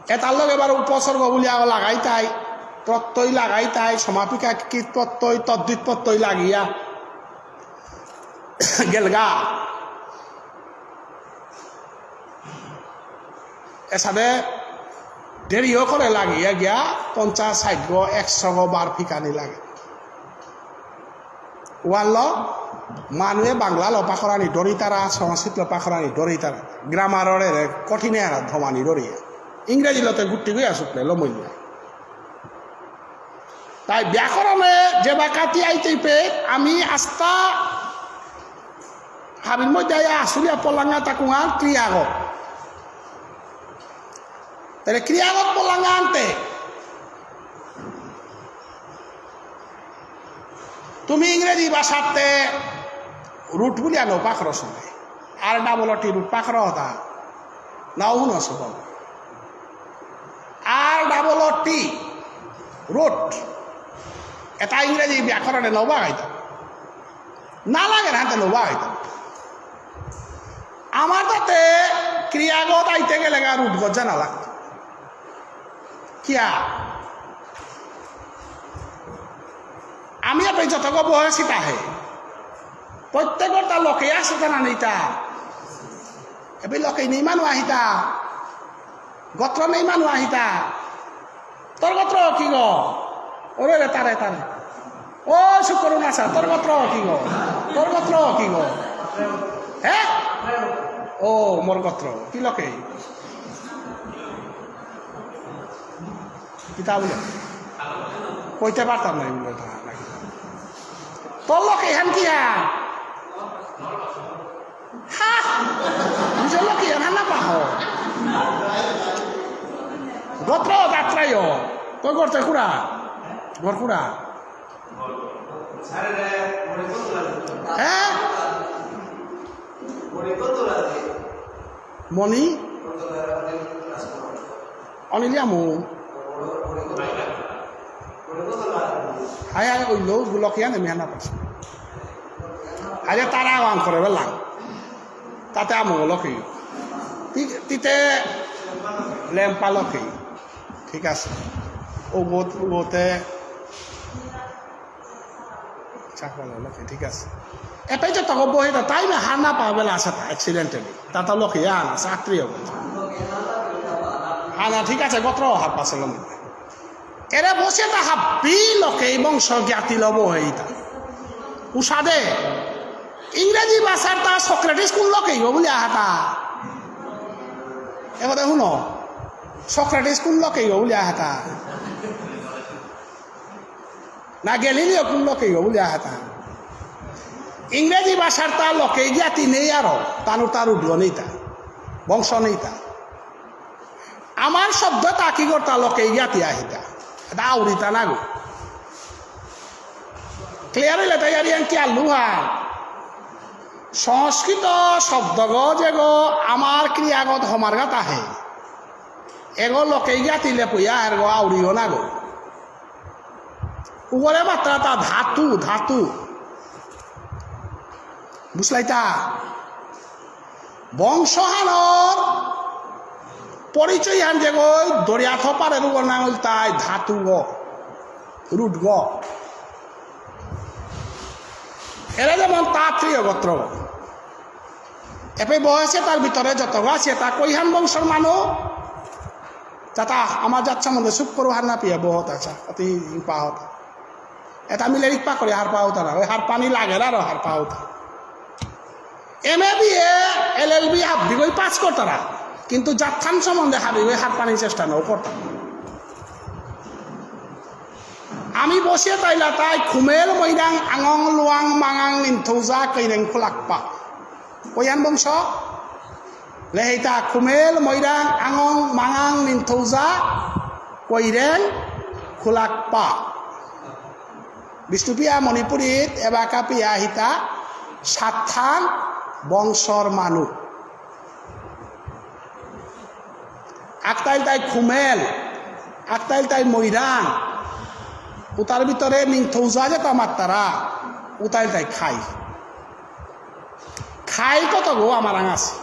এটার লগে এবার উপসর্গ বুলিয়া লাগাইতাই, প্রত্যয় লাগাইতাই, সমাপিকা কৃৎ প্রত্যয়, তদ্ধিত প্রত্যয় লাগিয়া গেলগা। এসাদে দেরিও করে লাগিয়া গিয়া পঞ্চাশ, ষাট গো, একশো গো ভার্ব ফিকানি লাগে। ওয়াল্ল মানুয়ে বাংলা লপা করানি ডরিতারা, সংস্কৃত লপা করানি ডরিতারা, গ্রামাররে কঠিনে হারা ধমানি ডরিয়া। ইংরেজি লতে গুটি গই আসুকলে লমইয়া। তাই ব্যাকরণে যে বাকাতি আইতে পে আমি আস্তা হাবির মধ্যে আয়া আসুলিয়া পলাঙ্গা তাকুয়া ক্রিয়াগত। তাহলে ক্রিয়াগত পলাঙ্গা আনতে তুমি ইংরেজি ভাষাতে রুট বুলিয়া নো পাখরো শুনে। আর ডাবল টি রুট পাখরো হতা। নাও হুনো শুভ। আর ডাবল টি রুট। এটা ইংরেজি ব্যাকরণে নবা হইতো। না লাগে না হাতে নবা হইতো। আমার তাতে ক্রিয়াগত আইতে গেলে গা রুটগত জানা লাগতো। কিয়া? আমি আপনি যতগ বয়সী তাহে। প্রত্যেকর তা লোকে আসে তা না নেই তা। এবে লোকে নেই মানু আহিতা। গোত্র নেই মানু আহিতা। তোর গোত্র কি গো? ওরে রে তারে তারে। ও শুকরুন আসা, তোর গোত্র কি গো? তোর গোত্র কি গো? হ্যাঁ? ও মোর গোত্র। কি লোকে? কিতা বুলে? কইতে পারতাম না এগুলো তো, নাকি? তোর লোকে এহান কি হ্যাঁ? হা! নিজের লোকে এহান না পাহো। গোত্র দাত্রায়। তো করতে কুড়া? ঘর কুড়া? হ্যাঁ? মণি? অনিলিয়ামু। হাই হাই, ওই লো, গুলক ইয়ান, আমি হানা পাস। আরে তারা ওয়ান করে বেলাং। তাতে আমু লকি। তি-, তিতে লেম্পা লকি। ঠিক আছে। ও গোত-, গোতে চাকমা লকে, ঠিক আছে। এটাই যে তক বহে তা, তাই না হার না পাবে লা আসা তা, accidentally। তা তো লকে, ইয়া না, চাকরি হবে। হ্যাঁ, না, ঠিক আছে, গোত্র হার পাশে লম। এরে বসে তা হাব্বি লকে এই বংশ জ্ঞাতি লব হয়ে তা। উষাদে, ইংরেজি ভাষার তা সক্রেটিস কোন লকে গো বলে আহাতা। এবার দেখুন, সক্রেটিস কোন লকে গো বলে আহাতা। না গ্যালিলিও কোন লকে গো বলে আহাতা। ইংরেজি ভাষার তা লকে জ্ঞাতি নেই আরো, তানু তার উদ্গ নেই তা, বংশ নেই তা। আমার শব্দ তা কি করতা লকে জ্ঞাতি আহিতা। এটা আউরিতা না গো। ক্লিয়ার হইলে তাই আর ইয়ান কি আলু হা? সংস্কৃত শব্দগ যেগ আমার ক্রিয়াগত হমারগাত আহে। এগ লকে জ্ঞাতি লেপুয়া এরগ আউরিও না গো। উগরে মাত্রা তা ধাতু, ধাতু। বুঝলাইতা? বংশহানর পরিচয় হান যে গই দরিয়া থপারে রুগ নাঙল তাই ধাতু গ, রুট গ। এরা যেমন তাত্রীয় গোত্র। এপে বয়সে তার ভিতরে যত আছে তা কৈহান বংশর মানু। চাতা, আমার জাত সম্বন্ধে চুপ করো, হার না পিয়া বহুত আছে, অতি পাহত। এটা মিলে রিক পাকরে হার পাও তারা, ওই হার পানি লাগে না, আরো হার পাও তা। M A, B A, L L B হাবি গই পাস করতারা, কিন্তু জাতহান সম্বন্ধে হাবি গই হার পানি চেষ্টা নাও করতারা। আমি বসে তাইলা তাই খুমেল মৈরাং আঙং লুয়াং মাঙাং নিংথৌজা কৈরেং খুলাকপা। কয়ান বংশ? লেহেইতা খুমেল মৈরাং আঙং মাঙাং নিংথৌজা কৈরেং খুলাকপা। বিষ্ণুপ্রিয়া মণিপুরীত এবাকা পিয়া হিতা সাতহান বংশর মানু। আকতাইল তাই খুমেল, আকতাইল তাই মৈরাং, উতার ভিতরে নিংথৌজা যেতা মাত্তারা, উতাইল তাই খাই। খাই কত গো আমার আং আছে।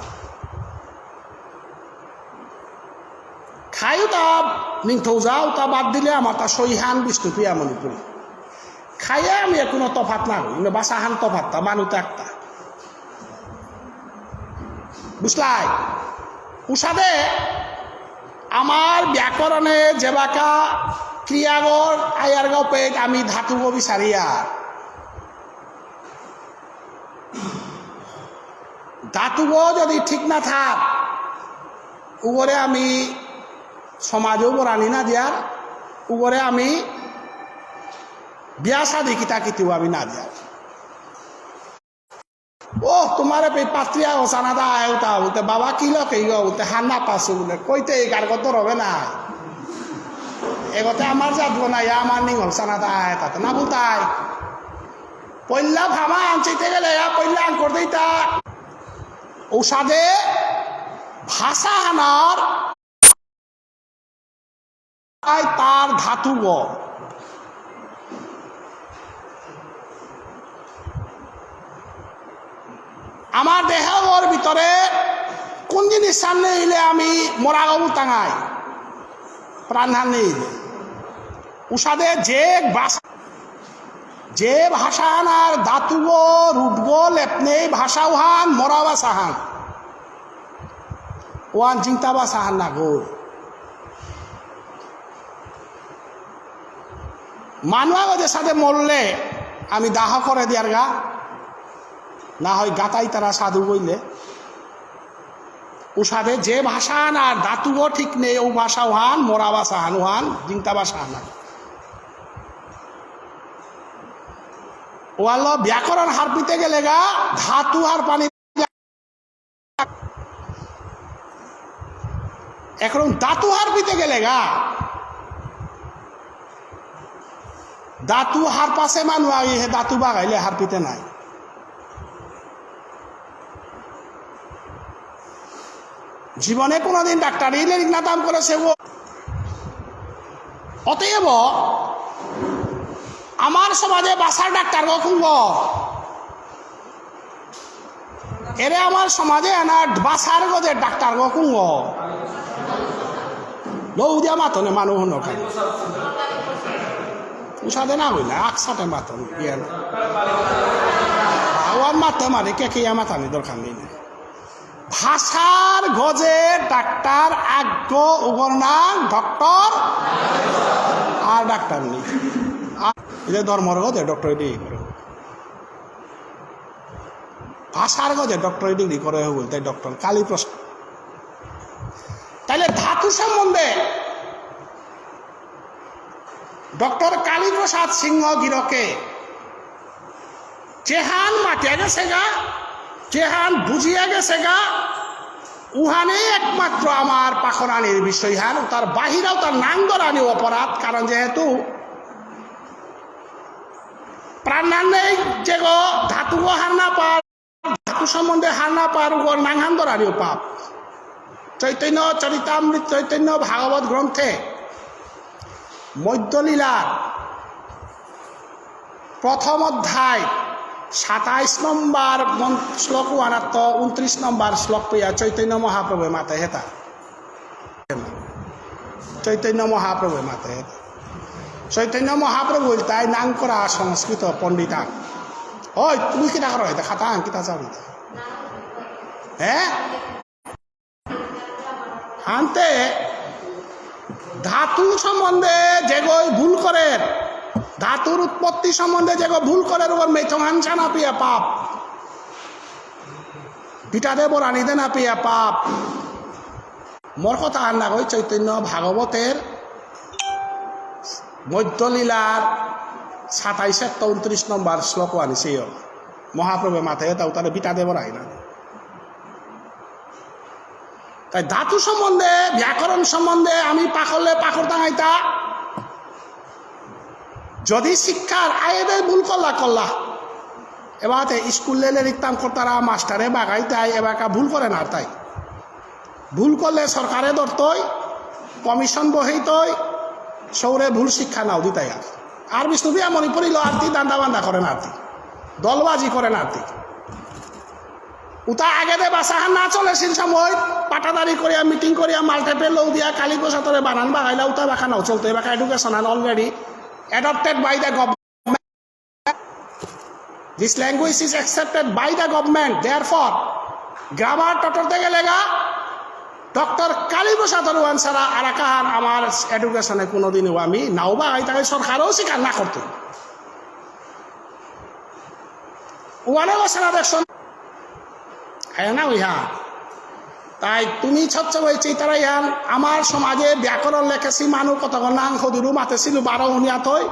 খাই উতা নিংথৌজা উতা বাদ দিলে আমার তা সৈহান বিষ্ণুপ্রিয়া মণিপুরী। খাইয়া আমি এখনো তফাত না হই, ইনো বাসাহান তফাত তা মানু তা একটা। বুঝলাই? উসাদে আমার ব্যাকরণে যেবাকা ক্রিয়াগর আয়ার গপেত আমি ধাতুগ বিচারিয়া। ধাতুগ যদি ঠিক না থাক, উগরে আমি সমাজেও বরানি না দিয়ার, উগরে আমি বিয়া শাদি কিতা কিতিও আমি না দিয়ার। ও, তোমারে পে পাত্রিয়া ও সানাদা আয় উতা, উতে বাবা কি লোক এই গো, উতে হান্না পাসু বলে, কইতে এই কার কত রবে না। এগোতে আমার জাত গো না, ইয়া আমার নিঙল সানাদা আয়, তাতে না বুলতাই। পইলা ভামা আনচিতে গেলে, ইয়া পইলা আন করতে ইতা। উসাদে ভাষা হানার তাই তার ধাতুগ। আমার দেহর ভিতরে কোন জিনিস সামনে ইলে আমি মরাগ বুলতাঙাই, প্রাণহান নেই ইলে। উসাদে যে ভাষা, যে ভাষাহান আর ধাতুগ, রুটগ, লেপনেই ভাষা উহান, মরা ভাষাহান। ওয়ান জিংতা ভাষাহান নাগো। মানু আগো যে সাথে মরলে আমি দাহ করে দিয়ার গা, না হয় গাতাই তারা সাধু বইলে। উসাদে যে ভাষাহান আর ধাতুগ ঠিক নেই, ও ভাষা উহান, মরা ভাষাহান উহান, জিংতা ভাষাহান। ওয়ালো ব্যাকরণ হারপিতে গেলে গা, ধাতু হারপানি এখন ধাতু হারপিতে গেলে গা, ধাতু হারপাসে মানু আগে হে ধাতু বাগাইলে হারপিতে নাই। জীবনে কোনোদিন ডাক্তারি লেরিক না দাম করেছে ও। অতএব আমার সমাজে বাসার ডাক্তার গো কুঙ্গ। এরে আমার সমাজে আনা বাসার গজে ডাক্তার গো কুঙ্গ। লৌ দিয়া মাতনে মানু হন খাই। উসাদে না হইলে আকসাতে মাতন। ইয়ে না। আওয়ার মাতে মারে কে কে ইয়া মাতানি দরকার নেই না। ভাষার গজে ডাক্তার আগ উগর নাম ডক্টর আর ডাক্তার নেই। আর এটা ধর্মর গজে ডক্টর এটি করে। ভাষার গজে ডক্টরেট ডিগ্রি করে হয়ে বলতে ডক্টর কালীপ্রসাদ। তাহলে ধাতু সম্বন্ধে ডক্টর কালীপ্রসাদ সিংহ গিরকে যেহান মাতিয়া গেছে গা, যেহান বুঝিয়া গেছে গা, উহানে একমাত্র আমার পাখরানির বিষয় হান, তার বাহিরেও তার নাম ধরানি অপরাধ, কারণ যেহেতু প্রাণহান নেই, যে গো ধাতু গো হার না পার, ধাতু সম্বন্ধে হার না পার, গো নাঙহান ধরানিও পাপ। চৈতন্য চরিতামৃত, চৈতন্য ভাগবত গ্রন্থে মধ্যলীলার প্রথম অধ্যায় সাতাইশ নম্বর মন-, শ্লোক ওয়ানাত্ত ঊনত্রিশ নম্বর শ্লোক পেয়া চৈতন্য মহাপ্রভু মাতে হেতা। চৈতন্য মহাপ্রভু মাতে। চৈতন্য মহাপ্রভু তাই নাম করা সংস্কৃত পণ্ডিতা। ওই, তুমি কিতা করো? এটা খাতা আন, কিতা চাও এটা? হ্যাঁ? আনতে ধাতু সম্বন্ধে যেগই ভুল করের, ধাতুর উৎপত্তি সম্বন্ধে যেগো ভুল করের, ওর মেথং হানসা না পিয়া পাপ। বিটাদে বরানি দে না পিয়া পাপ। মোর কথা আর না কই, চৈতন্য ভাগবতের মধ্যলীলার সাতাইশ এক ঊনত্রিশ নম্বর শ্লোক আনিছে। মহাপ্রভু মাথায় তাও তাহলে বিটাদে বরাই না। তাই ধাতু সম্বন্ধে, ব্যাকরণ সম্বন্ধে আমি পাকরলে পাকর দাঙাইতা। যদি শিক্ষার আয়েদে ভুল করলা করলা, এবাতে স্কুল লেলে রিক্তাম করতারা মাস্টারে বাগাইতাই এবাকা ভুল করে না তাই। ভুল করলে সরকারে ধরতই, কমিশন বহেইতই, সৌরে ভুল শিক্ষা নাও দিতাই আর। আর বিষ্ণুপ্রিয়া মণিপুরী লো আরতি দান্দা বান্দা করে না আরতি, দলবাজি করে না আরতি। উতা আগেদে বাসাহান না চলেছিল সময়, পাটাদারি করিয়া, মিটিং করিয়া, মালঠেপে লৌ দিয়া, কালী প্রসাদরে বানান বাগাইলা, উতা বাকা নাও চলতো, এবাকা education আন already adopted by the government. This language is accepted by the government. Therefore, grammar টটরতে গেলেগা, ডক্টর কালী প্রসাদর ওয়ান ছাড়া আর কাহান আমার education এ কোনোদিনও আমি নাও বাগাইতাই, সরকারও স্বীকার না করতো। ওয়ানে বসে না দেখছো? হ্যাঁ না, ওই হ্যাঁ। তাই তুমি স্বচ্ছ হয়েছে তারা ইয়ান, আমার সমাজে ব্যাকরণ লেখেছি মানু কতক্ষণ নাং হদিরু মাতেছিল বারো হুনিয়া থই।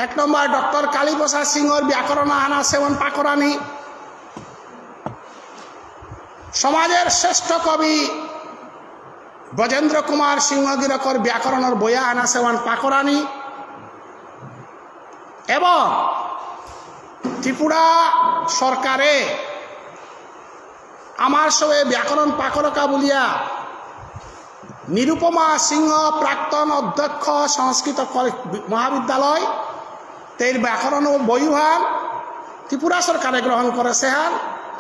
এক নম্বর ডক্টর কালীপ্রসাদ সিংহর ব্যাকরণ আহানা সেবন পাকরানি। সমাজের শ্রেষ্ঠ কবি ব্রজেন্দ্র কুমার সিংহ গিরকর ব্যাকরণর বইয়া আনা সেবন পাকরানি। এবং ত্রিপুরা সরকারে আমার সবে ব্যাকরণ পাকরকা বুলিয়া নিরুপমা সিংহ, প্রাক্তন অধ্যক্ষ সংস্কৃত কলে-, মহাবিদ্যালয়, তেইর ব্যাকরণ ও বইহান ত্রিপুরা সরকারে গ্রহণ করেছে হান।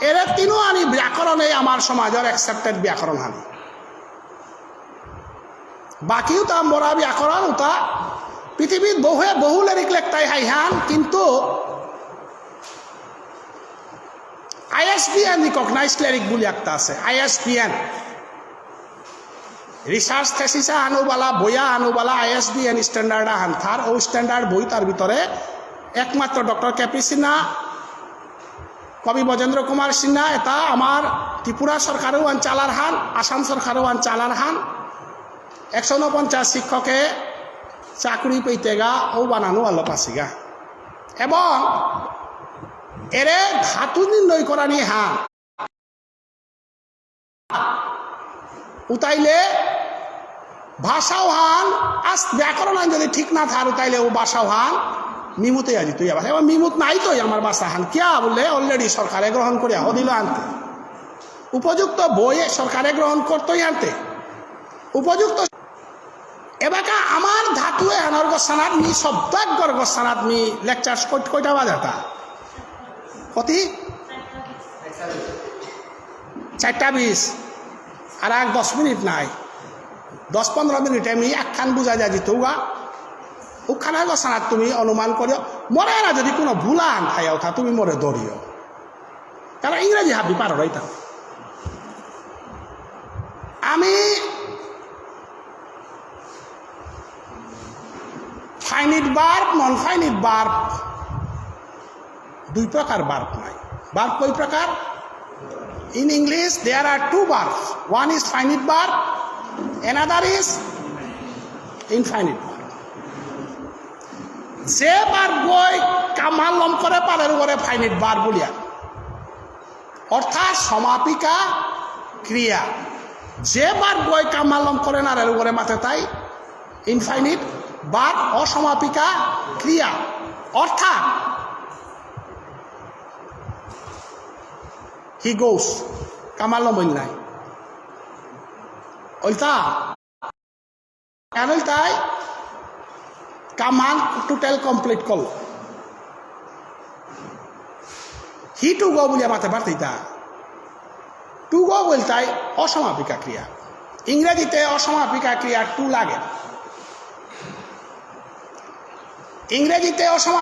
এরে তিনও আনি ব্যাকরণে আমার সমাজের accepted ব্যাকরণ হানি। বাকি উতা মোরা ব্যাকরণ উতা পৃথিবীত বহুয়ে বহু লেরিক লেখতাই হাইহান, কিন্তু আইএসবিএন recognized লেরিক বুলি একটা আছে, আইএসবিএন। Research thesis আনো বালা, বইয়া আনো বালা, আইএসবিএন standard আহান থার, ও standard বই তার ভিতরে একমাত্র ডক্টর কেপি সিনহা, কবি ব্রজেন্দ্র কুমার সিনহা, এটা আমার ত্রিপুরা সরকারেও আন চালার হান, আসাম সরকারেও আন চালার হান, একশো ঊনপঞ্চাশ শিক্ষকে চাকরি পেইতেগা ও বানানো আলো পাসিগা। এবং এরে ধাতু নির্ণয় করানি হা উতাইলে ভাষাও হান আস ব্যাকরণ আন যদি ঠিক না থার উতাইলে ও ভাষাও হান মিমুতে আজি তুই আবার। এবার মিমুত নাই তো আমার ভাষা হান কিয়া বললে already সরকারে গ্রহণ করিয়া ও দিল আনতে। উপযুক্ত বইয়ে সরকারে গ্রহণ করতই আনতে। উপযুক্ত এবাকা আমার ধাতু এহানর গোসানাত মি শব্দাক গর গোসানাত মি লেকচার কইটা বাজাতা। কতি? চারটা বিশ। আর এক দশ মিনিট নাই। দশ পনেরো মিনিটে মি একখান বুঝা যা দিতৌগা। উখানা গোসানাত তুমি অনুমান করিও। মরে এরা যদি কোনো ভুলান থাইয়া উঠা, তুমি মরে ধরিও। কারণ ইংরেজি হাবি পারো রইতাম। আমি finite verb, non finite verb, দুই প্রকার verb নাই। Verb কয় প্রকার? In English, there are two verbs. One is finite verb, another is infinite verb. যে verb গই কামালম করে পারের ওরে finite verb বুলিয়া। অর্থাৎ সমাপিকা ক্রিয়া। যে verb গই কামালম করে নারের উপরে মাতে তাই infinite verb অসমাপিকা ক্রিয়া। অর্থাৎ he goes, কামালম হইল নাই। ওইটা কেন তাই কামান টোটাল কমপ্লিট করল। He to go বুলিয়া মাতে পারতেই তা। To go বলতাই অসমাপিকা ক্রিয়া। ইংরেজিতে অসমাপিকা ক্রিয়া to লাগে। ইংরেজিতে অসমা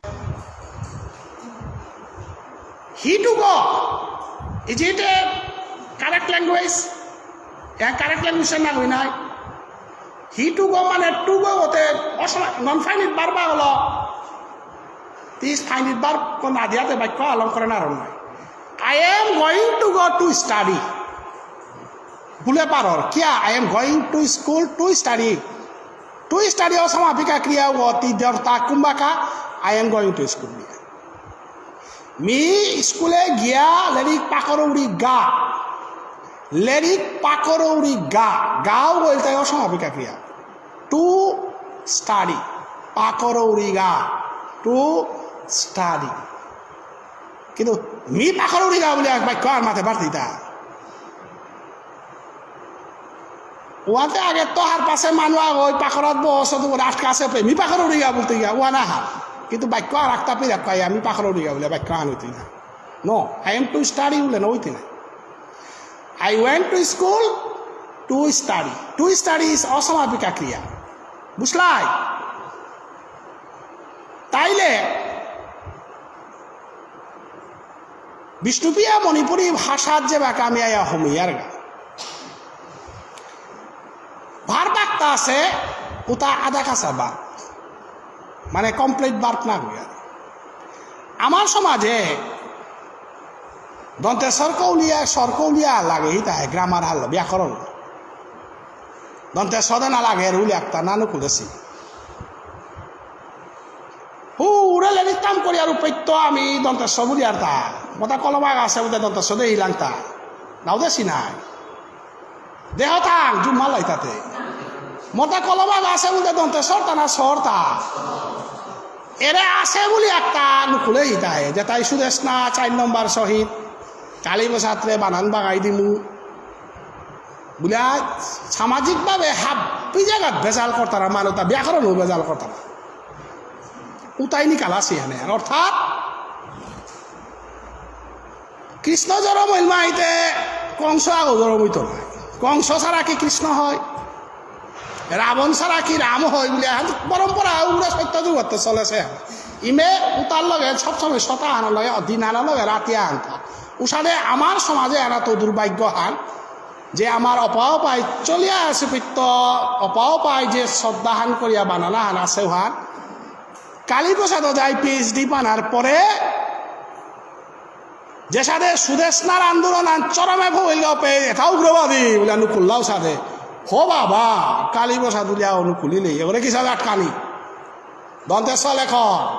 He to go, is it a correct language? A correct language না হই নাই। He to go মানে to go হতে অসময়, non finite verb হলো। This finite verb কোন আদিয়াতে বাক্য আলম করে না রং নাই। I am going to go to study। বুলে পারর, কিয়া? I am going to school to study। To study অসমাপিকা ক্রিয়া অতি দর্তা কুম্বাকা, I am going to school। Me স্কুলে গিয়া লেরিক পাকরৌরি গা। লেরিক পাকরৌরি গা। গাও বলতে অসমাপিকা ক্রিয়া। To study। পাকরৌরি গা। To study। কিন্তু মি পাকরৌরি গা বলে এক বাক্য আর মাতে পারতি তা। ওয়াতে আগে তো হার পাশে মানু আগ ওই পাকরাত বস তো আটকা আছে পে, মি পাকরৌরি গা বলতে গিয়া, ওয়া না হার। কিন্তু বাক্য আর একটা পিরা কয়, আমি পাকরৌরি গা বলে বাক্য আন হইতে না। No, I am to study বলে না হইতে না। I went to school to study। To study is অসমাপিকা ক্রিয়া। বুঝলাই? তাইলে বিষ্ণুপ্রিয়া মণিপুরী ভাষাত যে বাকা আমি আয়া হমিয়ার গা। Verb একটা আছে, ওটা আধা কাঁচা verb। মানে complete verb না হইয়া। আমার সমাজে দন্ত্য স কৌলিয়া, স্বর কৌলিয়া লাগে, হিতা হয় grammar হাল, ব্যাকরণ। দন্ত্য স দে না লাগে, রুল একটা না নুকুলেছি। হু, উড়ে লেরিতাম করি আর উপৈত্য আমি দন্ত্য স বুলিয়ার তা। মতা কলম আগ আছে বুলতে দন্ত্য স দে ইলাংতা। নাও দেছি নাই। দেহ থাং, জুম্মা লাইতাতে। মতা কলম আগ আছে বুলতে দন্ত্য স তা না স তা। এরে আছে বুলি একটা নুকুলে হিতায়। যেতাই সুদেষ্ণা চার নম্বর শহীদ। কালী প্রসাদরে বানান বাগাই দিমু। বুলে সামাজিকভাবে হাব্বি জায়গাত ভেজাল করতারা, মানুতা ব্যাকরণও ভেজাল করতারা। উতাই নিকাল আছে এহানে। অর্থাৎ কৃষ্ণ জরম হইল মাইতে কংস আগ জরম হইতো না। কংস ছাড়া কি কৃষ্ণ হয়? রাবণ ছাড়া কি রাম হয় বুলে এহান পরম্পরা উড়ে সত্য যুগত চলেছে। ইমে উতার লগে সবসময় সতা আনার লগে, দিন আনার লগে রাতি আনতা। উসাদে আমার সমাজে এরা তো দুর্ভাগ্য হান যে আমার অপাওপায় চলিয়া আছে পিত্ত, অপাওপায় যে শ্রদ্ধাহান করিয়া বানানা হান আছে হান। কালীপ্রসাদ যাই পিএইচডি পানার পরে যে সাদে সুদেষ্ণার আন্দোলন আন চরমে ভবিল গপে, এটা উগ্রবাদী বুলে নুকুল্লাও সাদে। হো বাবা, কালীপ্রসাদ বুলিয়া নুকুলিলে, এবারে কি সাদে আটকানি? দন্ত্য স লেখ,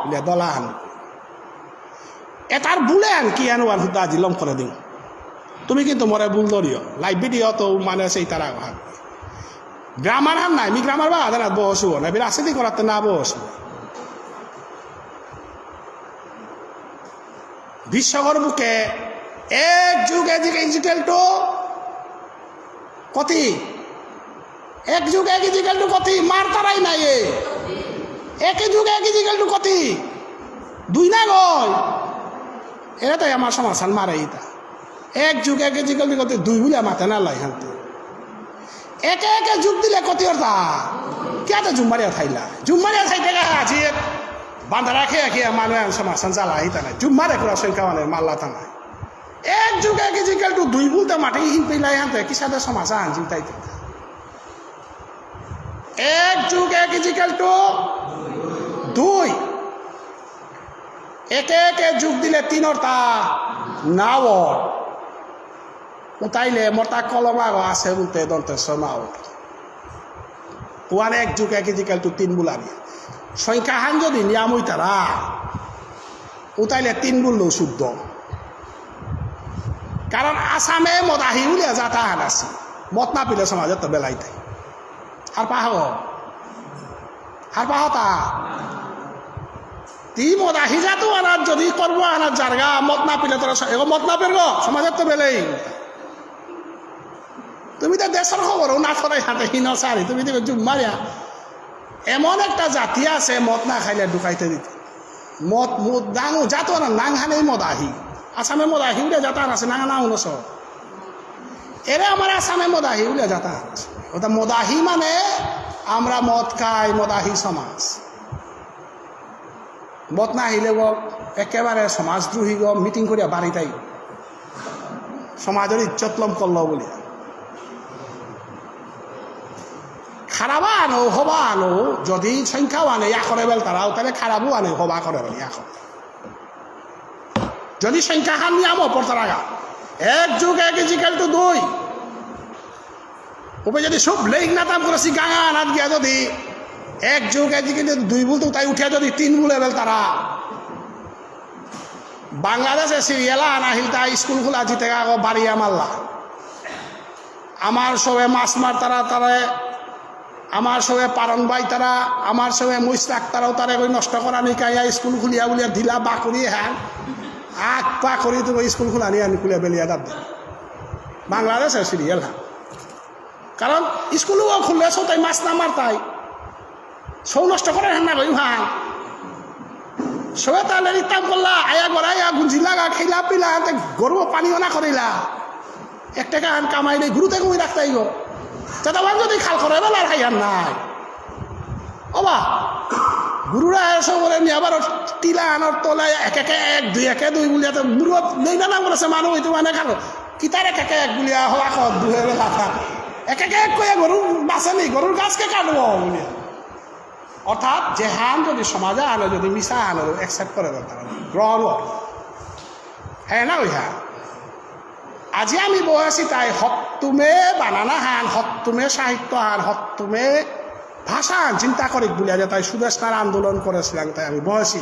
বুলে দলাহান। এটার বুলে আন কি আন ওয়ান হুদা আজি লম করে দিন। তুমি কিন্তু মরে ভুল ধরিও। লাইভ ভিডিও তো মানে সেই তারা হান। গ্রামার হান নাই, মি গ্রামার বা আদালত বসু, না বিরাসিতি করাতে না বসু। বিশ্বকর বুকে এক যুগ is equal to কতি? এক যুগ এক is equal to কতি? মার তারাই নাই এ। এক যুগ এক is equal to কতি? দুই না গয়? এরা তাই আমার সমাধান মারে ইতা। এক যুগ এক is equal to কতি? দুই বুলে মাতে না লাই হানতে। একে একে যুগ দিলে কতি অর্থা? কিয়াতে জুম্মারিয়া থাইলা? জুম্মারিয়া থাইতে গা আজি বান্দারা খেয়ে খেয়ে মানুষ সমাধান জ্বালা ইতা নাই। জুম্মারে কুড়া সংখ্যা মানে মাল্লা তা নাই। এক যুগ এক is equal to দুই বুলতে মাঠে হিন পেলাই হানতে কি সাদে সমাধান চিন্তাই চিন্তা। এক যুগ এক is equal to দুই। একে একে যুগ দিলে তিন অর্থা নাও। উতাইলে মতা কলম আগ আছে বুলতে দন্ত্য স নাও। ওয়ান এক যুগ এক is equal to তিন বুলানি। সংখ্যা হান যদি নিয়াম হইতারা, উতাইলে তিন বুললেও শুদ্ধ। কারণ আসামে মদাহি বুলিয়া জাতা হান আছে। মত না পিলে সমাজে তো বেলাইতে। আর পাহ? আর পাহতা? তি মদাহি জাতু আনার যদি কর্ম আনার জারগা মত না পিলে তোরা স-, এগো মত না পেরগো, সমাজে তো বেলেই। তুমি তো দেশের খবরও না ছড়াই হাতে হিন সারি, তুমি তো জুম মারিয়া। এমন একটা জাতি আছে মদ না খাইলে ঢুকাইতে দিতে। মদ, মদ, ডাঙু, জাত না, নাং হানেই মদাহি। আসামে মদাহি উঠে জাত আছে, নাং না উনস। এরে আমার আসামে মদাহি উঠে জাত আছে। ওটা মদাহি মানে আমরা মদ খাই, মদাহি সমাজ। মদ না আহিলে গো একেবারে সমাজদ্রোহী গো, মিটিং করিয়া বাড়িতাই। সমাজের ইজ্জত লম করল বলিয়া। খারাপ আনো, হবা আনো, যদি সংখ্যা আনে ইয়া করে বেল তারাও, তাহলে খারাপও আনে, হবা করে বেল ইয়া করে। যদি সংখ্যা হান নিয়ামও পড়তারাগা, এক যোগ এক is equal to দুই। উপে যদি সব লেখ না তাম করেছি গাঙা আনাত গিয়া যদি এক যোগ এক কিন্তু দুই বলতে তাই উঠিয়া যদি তিন বলে বেল তারা। বাংলাদেশে সিরিয়াল আনা হিলতা স্কুল খোলা জিতে গা বাড়িয়া মাল্লা। আমার সবে মাছ মারতারা তারে, আমার সবে পারন বাইতারা, আমার সবে মুইস রাখতারাও তারে কই নষ্ট করা নি কাইয়া স্কুল খুলিয়া বুলিয়া ঢিলা বাকরি হ্যাঁ। আক পাকরি তো স্কুল খুলানি আনি খুলিয়া বেলিয়া দাব দে। বাংলাদেশে সিরিয়াল হ্যাঁ। কারণ স্কুলও খুললে সব তাই মাছ না মারতাই। সৌ নষ্ট করে হ্যাঁ না গই হ্যাঁ। সবে তাহলে রিতাম করলা, আয়া গড়াইয়া গুঞ্জি লাগা, খেলা পিলা, আনতে গরু পানিও না করিলা। এক টাকা আন কামাই নেই, গুরুতে কই রাখতাই গো। চাচাবান যদি খাল করে বেলার খাইয়ার নাই। ওবা, গুরুরা এসে বলে নি আবার ওর টিলা আনোর তলায় এক একে এক, দুই একে দুই বলিয়া তো গুরু নেই না নাম বলেছে মানু হইতে মানে খাল। কিতার এক একে এক বলিয়া হওয়া কর দুহে বেলা থাক। এক একে এক কইয়া গরু বাসে নেই, গরুর গাছকে কাটবো বলিয়া। অর্থাৎ যেহান যদি সমাজে আনো যদি মিশা আনো accept করে দরকার, গ্রহণ করে। হ্যাঁ না ওই হ্যাঁ। আজি আমি বহেছি তাই হত্তুমে বানানা হান, হত্তুমে সাহিত্য হান, হত্তুমে ভাষা হান চিন্তা করি বলিয়া যে তাই সুদেষ্ণার আন্দোলন করেছিলাম তাই আমি বহেছি।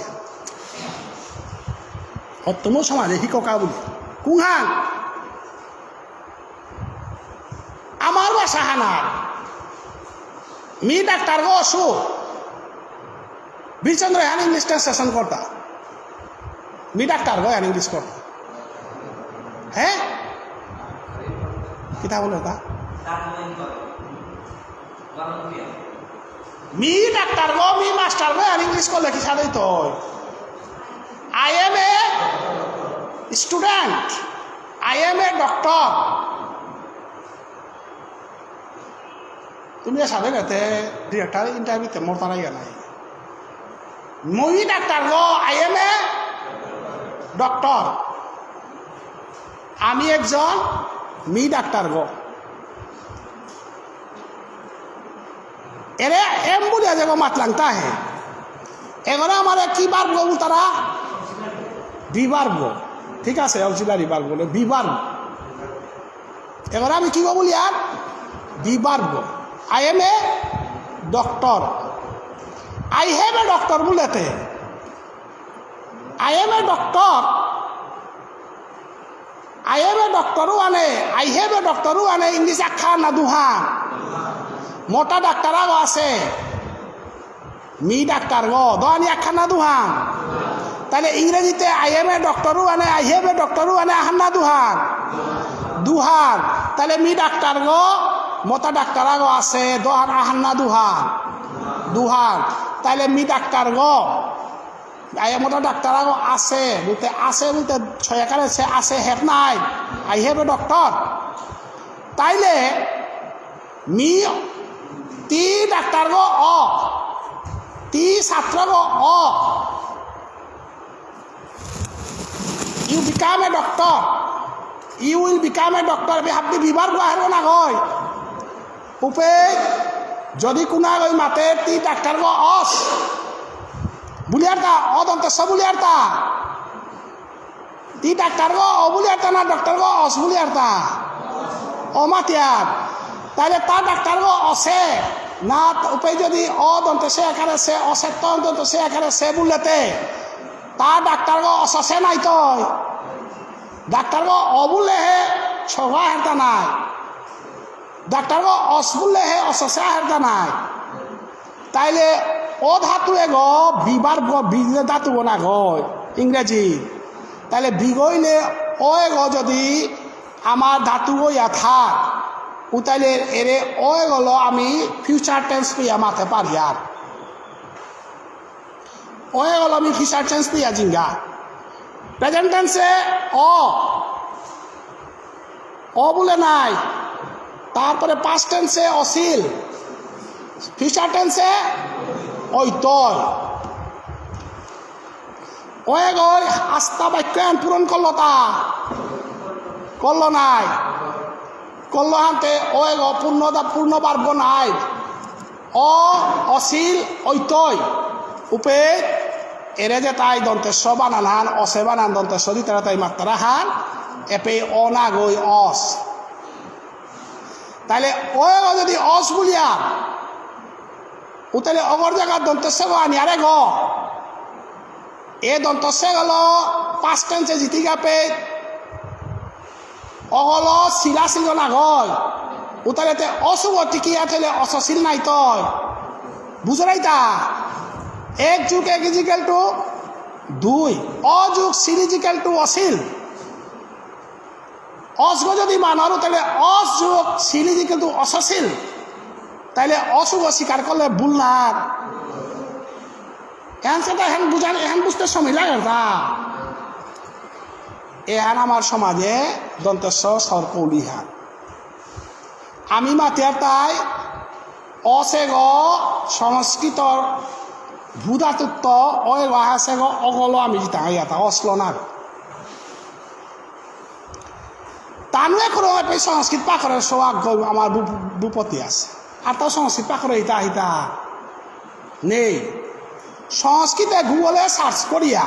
হত্তুমে সমাজে হিককা বলি। কুহান? আমার ভাষা হানার। মি ডাক্তার গো অসু। বীরচন্দ্র হান English translation করতা। মি ডাক্তার গো হান English করতা। হ্যাঁ? কিতা বলে তা? মি ডাক্তার গো, মি মাস্টার গো, আর English করলে কি সাদে তো? I am a student, I am a doctor। তুমি সাদে গেতে director interview তে মোর তারা ইয়া নাই। মুই ডাক্তার গো, I am a doctor। আমি একজন মি ডাক্তার গো। এরে এম বুলিয়া যে গো মাতলাং তাহে। এগরে আমার কি verb গো তারা? Be verb গো। ঠিক আছে, auxiliary verb বলে, be verb। এবার আমি কি বলি আর? Be verb। I am a doctor। I have a doctor বুলেতে। I am a doctor। I am a doctor ও আনে, I have a doctor ও আনে, English আখা না দুহা? মোটা ডাক্তার আগো আছে। মি ডাক্তার গো, দোয়ানি আহান না দুহান? তাহলে ইংরেজিতে I am a doctor ও আনে, I have a doctor ও আনে, আহান না দুহান? দুহান। তাহলে মি ডাক্তার গো, মোটা ডাক্তার আগো আছে, দোহান আহান না দুহান? দুহান। তাহলে মি ডাক্তার গো, আয়া মোটা ডাক্তার আগো আছে, বলতে আছে বলতে ছয় আকারে সে আছে, হের নাই। I have a doctor। তাইলে মি, তি ডাক্তার গো অ, তি ছাত্র গো অ। You become a doctor। You will become a doctor। বি হাব্বি বিবার গো আহের না গই। উপে যদি কুনা গই মাতে তি ডাক্তার গো অস। বুলিয়ার তা, অ দন্ত্য স বুলিয়ার তা। তি ডাক্তার গো অ বুলিয়ার তা না ডাক্তার গো অস বুলিয়ার তা? অ মাতিয়ার। তাহলে তা ডাক্তার গো অসে না, উপে যদি অ দন্ত্য সে আকারে সে, অসে ত দন্ত্য সে আকারে সে বুললেতে, তা ডাক্তার গো অসসে নাই তো। ডাক্তার গো অ বুললে হে ছগা হেরতা নাই। ডাক্তার গো অস বুললে হে অসসে হেরতা নাই। তাইলে অ ধাতু এগো বিবার গো, বি যে ধাতু গো না গো, ইংরেজি। তাইলে বিগইলে অ এগো যদি আমার ধাতু গো ইয়া থাক, উ তাইলে এরে অ এগোলো আমি future tense পিয়া মাতে পারি আর। অ এগোলো আমি future tense পিয়া জিঙ্গা। Present tense এ অ, অ বুলে নাই। তারপরে past tense এ অসিল, future tense এ অইতই। অ এগই আস্তা বাক্য এহান পূরণ করলো তা? করলো নাই। করলো হানতে অ এগো পূর্ণ দা, পূর্ণ verb নাই। অ, অসিল, ঐতই। উপে, এরে যে তাই দন্ত্য স বানান হান, অসে বানান দন্ত্য স দি তারা তাই মাত্রা হান, এপে অ না গই অস। তাইলে অ এগ যদি অস বুলিয়া, উতাইলে অগর জায়গা দন্ত্য স গ আনি আরে গ। এ দন্ত্য স গল past tense এ জিতি গাপে। অগল শিলা শিল না গয়। উতাইলে তে অসুগ টিকিয়া থাইলে অসশীল নাই তয়। বুঝরাইতা? এক যোগ এক is equal to দুই। অ যোগ শিল is equal to অশীল। অসগ যদি মানর, তাহলে অস যোগ শিল is equal to অসশীল। তাহলে অসগ স্বীকার করলে ভুল না? এহান সেটা এহান বুঝান, এহান বুঝতে সময় লাগে না। এহান আমার সমাজে দন্ত্য স স্বর কৌলিহান। আমি মাতিয়ার তাই অসেগ সংস্কৃতর ভূধাতুত্ব অয়েগ হাসেগ অগল আমি জিতা ইয়াতা অসল না। তানু এখন এপে সংস্কৃত পাকরে সোয়াগ আমার ভূ-, ভূপতি আছে। আর তাও সংস্কৃত পাকরে ইতা ইতা নেই। সংস্কৃতে Google এ search করিয়া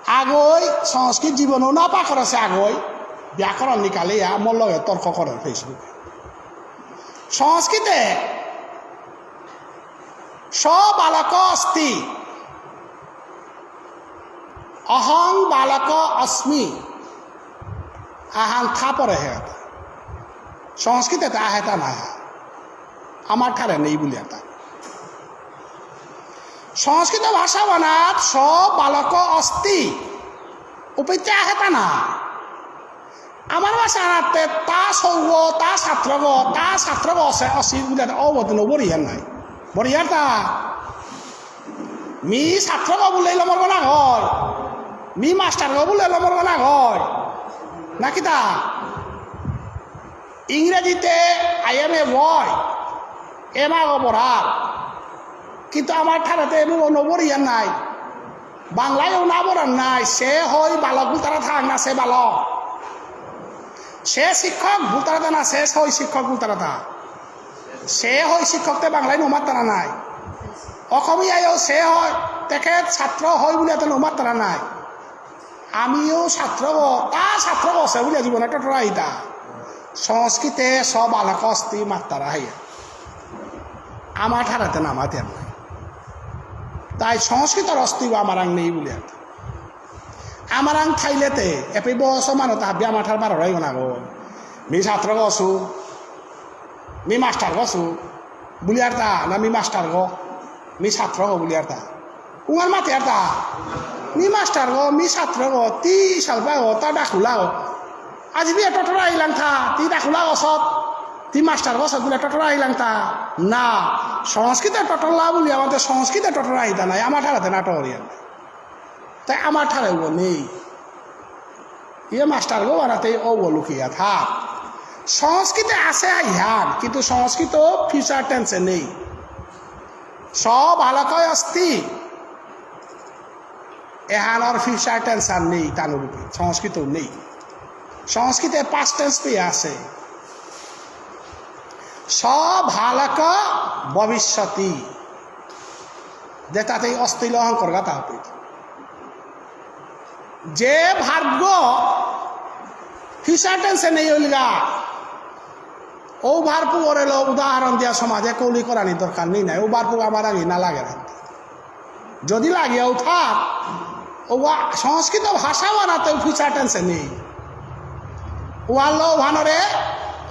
আগই সংস্কৃত জীবনও না পাকরেছে আগই ব্যাকরণ নিকালিয়া মোর লগে তর্ক করে Facebook এ। সংস্কৃতে স বালক অস্তি, অহং বালক অস্মি। আহান থাপরে হে। সংস্কৃতে তা আহেতা না। আমার ঠারে নেই বলি এটা। সংস্কৃত ভাষা বানাত স বালক অস্তি। উপেতে আহেতা না। আমার ভাষা আনাতে তা সৌগ, তা ছাত্রগ, তা ছাত্রগ আছে, অসি বুঝাতে অবত নবরিয়ার নাই। বরিয়ার তা। মি ছাত্রগ বুলে লমর বানা হয়। মি মাস্টারগ বুলে লমর বানা হয়। নাকি তা? ইংরেজিতে I am a boy, এম আগ বরার। কিন্তু আমার ঠারেতে এমন নবরিয়ার নাই। বাংলায়ও না বরার নাই। সে হই বালক বুলতারা থাক না, সে বালক। সে শিক্ষক বুলতারা তা না, সে হই শিক্ষক বুলতারা তা। সে হই শিক্ষক তে বাংলায় নমাতারা নাই। অসমীয়ায়ও সে হয়, তেখেত ছাত্র হয় বুলিয়া তে নমাতারা নাই। আমিও ছাত্রগ, তা ছাত্রগ আছে বুলিয়া জীবনে টটরা ইতা। সংস্কৃতে স বালক অস্তি মাত্তারা হাইয়া। আমার ঠারেতে না মাতিয়ার নাই। তাই সংস্কৃতর অস্তিত্ব আমার আং নেই বুলিয়া। আমার আং থাইলেতে, এপি বয়স মানু তা হাবি আমার ঠার বারো রাইব না গো। মি ছাত্রগ অসু, মি মাস্টারগ অসু, বুলিয়ার তা, না মি মাস্টারগ, মি ছাত্রগ বুলিয়ার তা। উঙার মাতিয়ার তা, মি মাস্টারগ, মি ছাত্রগ, তি সালপাগ, তা ডাকুলাগ। আজি বিয়া টটরা ইলাং থা, তি ডাকুলাগ সত, তি মাস্টারগ সত বুলে টটরা ইলাং থা। না, সংস্কৃতে টটরলা বুলি আমাদের সংস্কৃতে টটরা ইতা নাই, আমার ঠারেতে না টরিয়া। তাই আমার ঠারে ও নেই। ইয়ে মাস্টারগ বানাতে ও ও লুকিয়া থাক। সংস্কৃতে আছে আইহান, কিন্তু সংস্কৃত ফিউচার টেন্সে নেই। স বালক অস্তি। এহানর ফিউচার টেন্স আর নেই, তানুরূপে। সংস্কৃত নেই। সংস্কৃতে পাস্ট টেন্স পেয়ে আছে। স বালক ভবিষ্যতি। যেটাতে অস্তিল অহংকর গাথা হবে। যে ভার্বগ ফিউচার টেন্সে নেই হইলগা, ও ভার্ব ওরে লো উদাহরণ দিয়া সমাজে কৌলি করানি দরকার নেই নাই। ও ভার্ব আমার আগে না লাগে না। যদি লাগিয়াও থাক, ওয়া সংস্কৃত ভাষা বানাতে ফিউচার টেন্সে নেই। ওয়ালো ওহানরে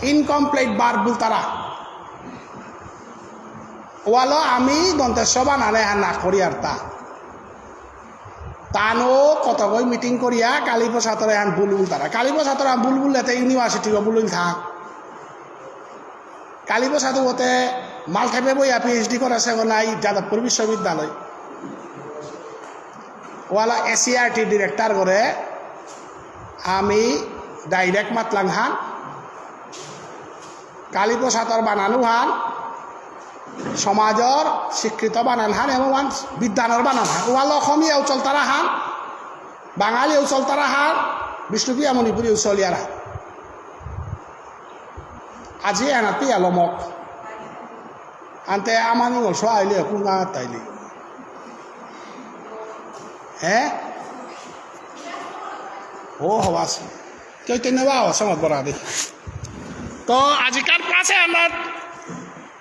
ইনকমপ্লিট ভার্ব বুলতারা। ওয়ালো আমি দন্ত্য স বানানে হা না করি আর তা। তানো কতগই মিটিং করিয়া কালীপ্রসাদরে হান বুলবুল তারা। কালীপ্রসাদরে হান বুলবুল লেতে ইউনিভার্সিটি বুলুল থা। কালীপ্রসাদ ওতে মালঠেপে বইয়া পিএইচডি করেছে গো নাই যাদবপুর বিশ্ববিদ্যালয়। ওয়ালা এসসিইআরটি ডিরেক্টর করে আমি ডাইরেক্ট মাতলাং হান। কালীপ্রসাদর বানানো হান, সমাজর স্বীকৃত বানান হান এবং ওয়ান বিদ্বানর বানান হান। ওয়াল অসমীয়াও চলতারা হান, বাঙালিও চলতারা হান, বিষ্ণুপ্রিয়া মণিপুরীও চলিয়ার হান। আজি এনাতে আলমক। আনতে আমার নিঙল সো আইলে, কোন গাঙত আইলে? হে? ও হবাস। চৈতন্য বাবা, সমাজ বরা দে। তো আজিকার ক্লাসে আমরা,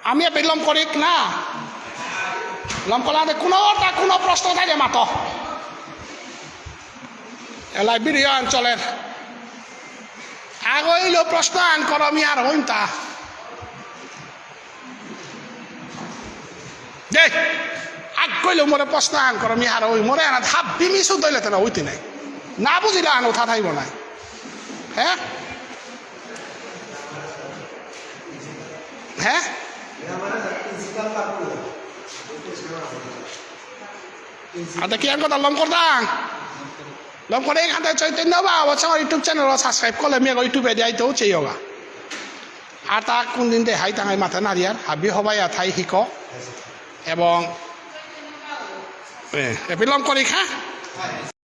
আমি এপেই লম করিক না। লম করলাম দে, কোনো ওটা কোনো প্রশ্ন থাকলে মাতো। এলাই ভিডিও আন চলের। আগইলো প্রশ্ন আন করো, আমি আর হইম তা। দে, আগ কইলো মোরে প্রশ্ন আন করো, মি হারো ওই মোরে আনা হাব্বি মি সুদ হইলে তো না হইতে নাই। না বুঝিলে আনো থা থাইব নাই। হ্যাঁ? হ্যাঁ? আচ্ছা, কি আন কথা লম করতাম? লম করে এখান থেকে চৈতন্য বা অবশ্য আমার YouTube চ্যানেল সাবস্ক্রাইব করলে আমি YouTube এ যাইতেও চেয়ে যোগা। আর তা কোন দিন দেহাই তাঙাই মাথা নারিয়ার, হাবি হবাই আথাই হিক। এবং, এ, এপেই লম করি খা।